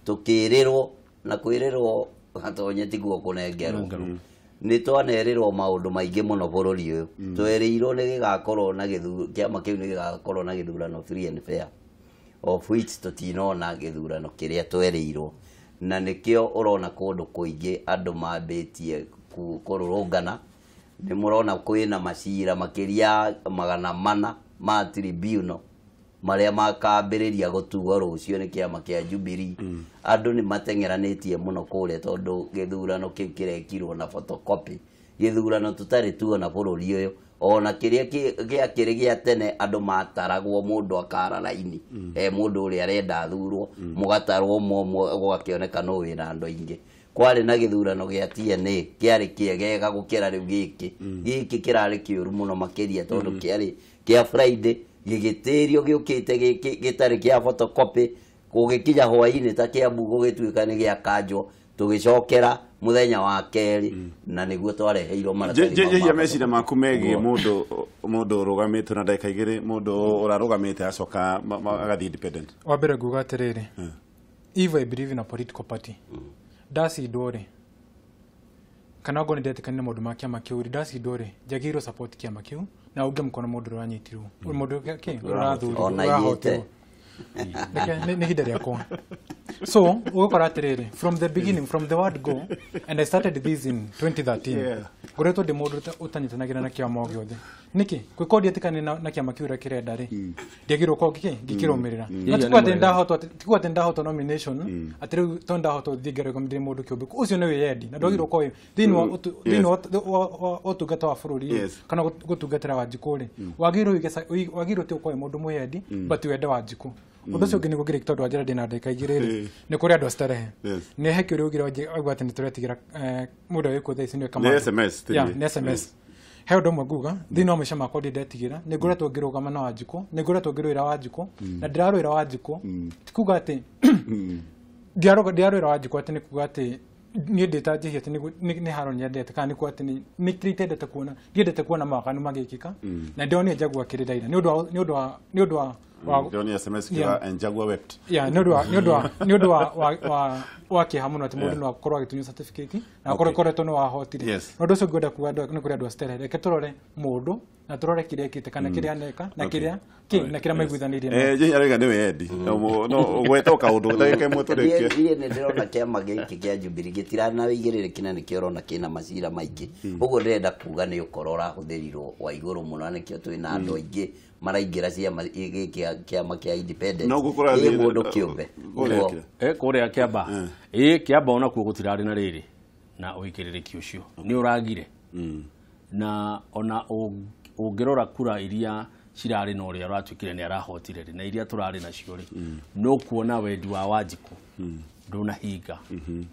Tũkĩrĩrwo na kwĩrĩrwo Gatonye tiguo kũnengerwo. Nĩ twanerĩrwo maũndũ maingĩ mũno bũrũri ũyũ. Twerĩirwo nĩ gĩgakorwo na kĩama kĩu nĩ gĩgakorwo na gĩthurano free and fair, of which tũtinona gĩthurano kĩrĩa twerĩirwo. Na nĩkĩo ũrona kũndũ kũingĩ andũ mambĩtie kũrũrũngana. Nĩ mũrona kwĩna macira makĩria 400 ma tribunal marĩa makambĩrĩria gũtuo rũciũ nĩ kĩama kĩa Jubilee. Andũ nĩ mateng'eranĩtie mũno kũrĩa tondũ gĩthurano kĩu kĩrekirwo na photocopy, gĩthurano tũtarĩ tuona bũrũri ũyũ. Ona kĩrĩa gĩakĩrĩ gĩa tene andũ mataragwo mũndũ akara raini, mũndũ ũrĩa arenda athurwo, mũgatarwo ũmwe gũgakĩoneka nũ wĩna andũ aingĩ. Kwarĩ na gĩthurano gĩa TNA kĩarĩ kĩegega gũkĩra rĩu gĩkĩ. Gĩkĩ kĩrarĩ kĩũru mũno makĩria tondũ kĩarĩ kĩa Friday, gĩgĩtĩrio gĩũkĩte gĩkĩ gĩtarĩ kĩa photocopy, gũgĩkinya hwaĩ-inĩ ta Kĩambu gũgĩtuĩka nĩ gĩakanjwo, tũgĩcokera mũthenya wa kerĩ, na nĩguo twareheirwo maratathi mau Njĩhia ma meciria maku megiĩ mũndũ ũrũgamĩte na ndagĩka igĩrĩ, mũndũ ũrarũgamĩte acoka agathiĩ independent. Wa mbere nguga atĩrĩrĩ, if I believe in a political party, ndacindwo rĩ, kana ongorwo nĩ ndetĩkanire na maũndũ ma kĩama kĩu rĩ, ndacindwo rĩ, njagĩrĩirwo support kĩama kĩu na unge mkono mũndũ ũrĩa ũranyitirwo, mũndũ kĩ ũrathurirwo, Ona ũrahotirwo. inyite. Reke nĩ ihinda rĩakwa. So ũgũkora atĩrĩrĩ, from the beginning, from the word go, and I started this in 2013, ngoretwo ndĩ mũndũ ũtanyitanagĩra na kĩama o gĩothe. Nĩkĩ? Gwĩkorwo ndietĩkanire na kĩama kĩu ũrĩa kĩrenda rĩ, ndiagĩrĩirwo gũkorwo ngĩkĩrũmĩrĩra. Na ti kuga atĩ nĩndahotwo atĩ- ti kuga atĩ nĩndahotwo nomination, atĩ rĩu tondũ ndahotwo thiĩ ngerũgame ndĩ mũndũ kĩũmbe. Ũcio nĩ wĩyendi, na ndwagĩrĩirwo gũkorwo thĩinĩ wa thĩinĩ wa ũtungata wa bũrũri rĩ, kana gũtungatĩra Wanjikũ rĩ, wagĩrĩirwo ti gũkorwo wĩ mũndũ mwĩyendi, but wende Wanjikũ. Ũndũ ũcio ũngĩ nĩguo ngĩrĩkia tondũ wanjĩra ndĩna ndagĩka igĩrĩ rĩ, nĩ kũrĩ andũ a starehe. Nĩ he kĩũria ũgire auga atĩ nĩ tũretigĩra mũndũ ũrĩa wĩkuo thaa ici nĩwe Kamau. Nĩ SMS, ti Yeah, niĩ. nĩ SMS. He ũndũ ũmwe nguga thĩinĩ wa maica makwa ndirĩ ndetigĩra, nĩ ngoretwo ngĩrũgama na Wanjikũ, nĩ ngoretwo ngĩrũĩra Wanjikũ, na ndĩrarũĩra Wanjikũ. Ti kuga atĩ ndirarũĩra Wanjikũ atĩ nĩ kuga atĩ niĩ ndĩ ta Njihia atĩ nĩ haro nyendete, kana nĩ kuga atĩ nĩ kĩrĩa itendete kuona, ndiendete kuona mawaganu magĩkĩka, na ndĩronire Jaguar akĩrĩra ira nĩ ũndũ wa nĩ ũndũ wa nĩ ũndũ wa Ndĩronire SMS kiuga Jaguar wept. Yeah, nĩ ũndũ wa nĩ ũndũ wa nĩ ũndũ wa wa wa wa kĩeha mũno atĩ mũndũ no akorwo agĩtunywo certificate na akorwo koretwo nĩ wahotire. Na ũndũ ũcio ngwenda kuga nĩ kũrĩ andũ a starehe, reke tũrore mũndũ na tũrore kĩrĩa ekĩte kana kĩrĩa aneka na kĩrĩa kĩ na kĩrĩa maiguithanĩirie nao. Njihia arauga nĩ wĩyendi. No ũgwete o kaũndũ ndagĩka ĩmwe tũrĩkie. Niĩ nĩ ndĩrona kĩama gĩkĩ kĩa Jubilee gĩtirarĩ na wĩigĩrĩrĩki na nĩkĩo ũrona kĩna macira maingĩ. Ũguo ndĩrenda kuga nĩ ũkora ũrahũthĩrirwo wa igũrũ mũno, na nĩkĩo twĩna andũ aingĩ maraingĩra ciama gĩkĩ kĩama kĩa independent. No gũkũrathiĩ Ĩ mũndũ kĩũmbe. kũrĩa Ũguo. kĩrĩa? Kũrĩa Kĩamba. Ĩ Kĩamba onakuo gũtirarĩ na rĩrĩ na ũigĩrĩrĩki ũcio nĩ ũragire. Na ona ũngĩrora kura iria cirarĩ na ũrĩa ũratuĩkire nĩ arahotire rĩ, na iria tũrarĩ nacio rĩ, no kuona wendi wa Wanjikũ ndũnahinga.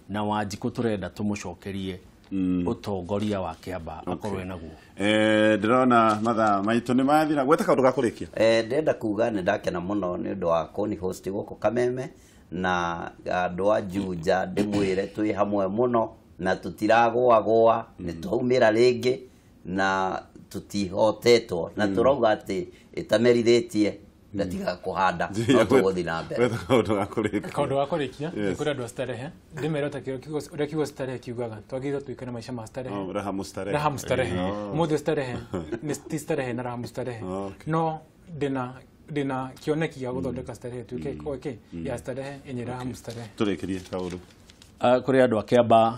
Na Wanjikũ tũrenda tũmũcokerie ũtongoria wa Kĩamba akorwo enaguo. Ndĩrona mathaa maitũ nĩ mathira. Gweta kaũndũ ga kũrĩkia. Ndĩrenda kuga nĩ ndakena mũno nĩ ũndũ wa kũni host gũkũ Kameme, na andũ a Juja ndĩmwĩre twĩ hamwe mũno na tũtiragũagũa, nĩ twaumĩra rĩngĩ na tũtihotetwo, na tũrauga atĩ ĩtamerithĩtie Ndatiga kũhanda no tũgũthiĩ na mbere. Kaũndũ ga kũrĩkia. Kaũndũ ga kũrĩkia nĩ kũrĩ andũ a starehe, ndĩmere ta ũrĩa kiugo starehe kiugaga, twagĩrĩirwo tũikare maica ma starehe. Oh, raha mustarehe. Raha mustarehe. Mũthĩ starehe nĩ ti starehe na raha mustarehe. No ndĩna kĩoneki gĩa gũthondeka starehe tuĩke okay ya starehe yenye raha mustarehe. Tũrĩkĩrie kaũndũ. Kũrĩ andũ a Kĩamba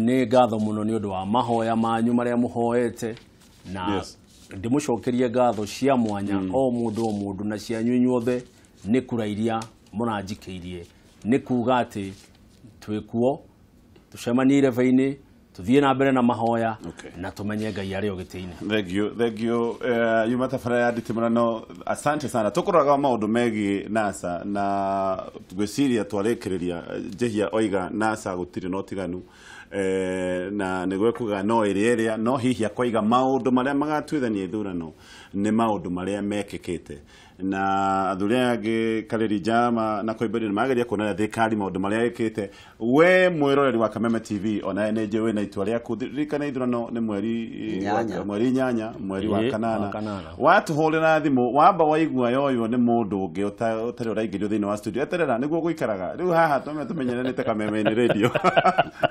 nĩ ngatho mũno nĩ ũndũ wa mahoya manyu marĩa mũhoete na ndĩmũcokerie ngatho cia mwanya o mũndũ na cianyu inyuothe nĩ kura iria mũranjikĩirie, nĩ kuga atĩ twĩkuo tũcemanie irebe-inĩ, tuthiĩ na mbere na mahoya na tumenye Ngai arĩ o gĩtĩ-inĩ. Thank you, thank you. Yuma tabarĩra ya nditimũrano, asante sana. Tũkũroraga maũndũ megiĩ NASA na ngwĩciria twarĩkĩrĩria Njehia oiga NASA gũtirĩ na ũtiganu, na nĩguo kuga no ĩrĩa ĩrĩa no hihi akoiga maũndũ marĩa magatuithania ithurano nĩ maũndũ marĩa mekĩkĩte, na athuri aya angĩ Kareri Njama na Koimbũri nĩ mageria kuonania thirikari maũndũ marĩa ĩkĩte. We mwĩroreri wa Kameme TV ona nĩ njũĩ wĩna itua rĩaku, ririkana ithurano nĩ mweri 8 mweri wa kanana. Watũhũrĩra thimũ wamba waigua yoywo nĩ mũndũ ũngĩ ũtarĩ ũraingĩrio thĩinĩ wa studio, eterera nĩguo gũikaraga rĩu haha tũmenyeranĩte Kameme-inĩ radio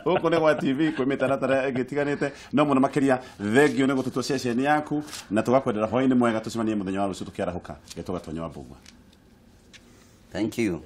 gũkũ nĩ gwa TV kwĩ mĩtaratara ĩngĩ ĩtiganĩte, no mũno makĩria thengiũ nĩ gũtũtua ceceni yaku na tũgakwendera hwaĩ-inĩ mwega, tũcemanie mũthenya wa rũciũ tũkĩarahũka. Gĩtũga Tonya wa Mbugua. Thank you.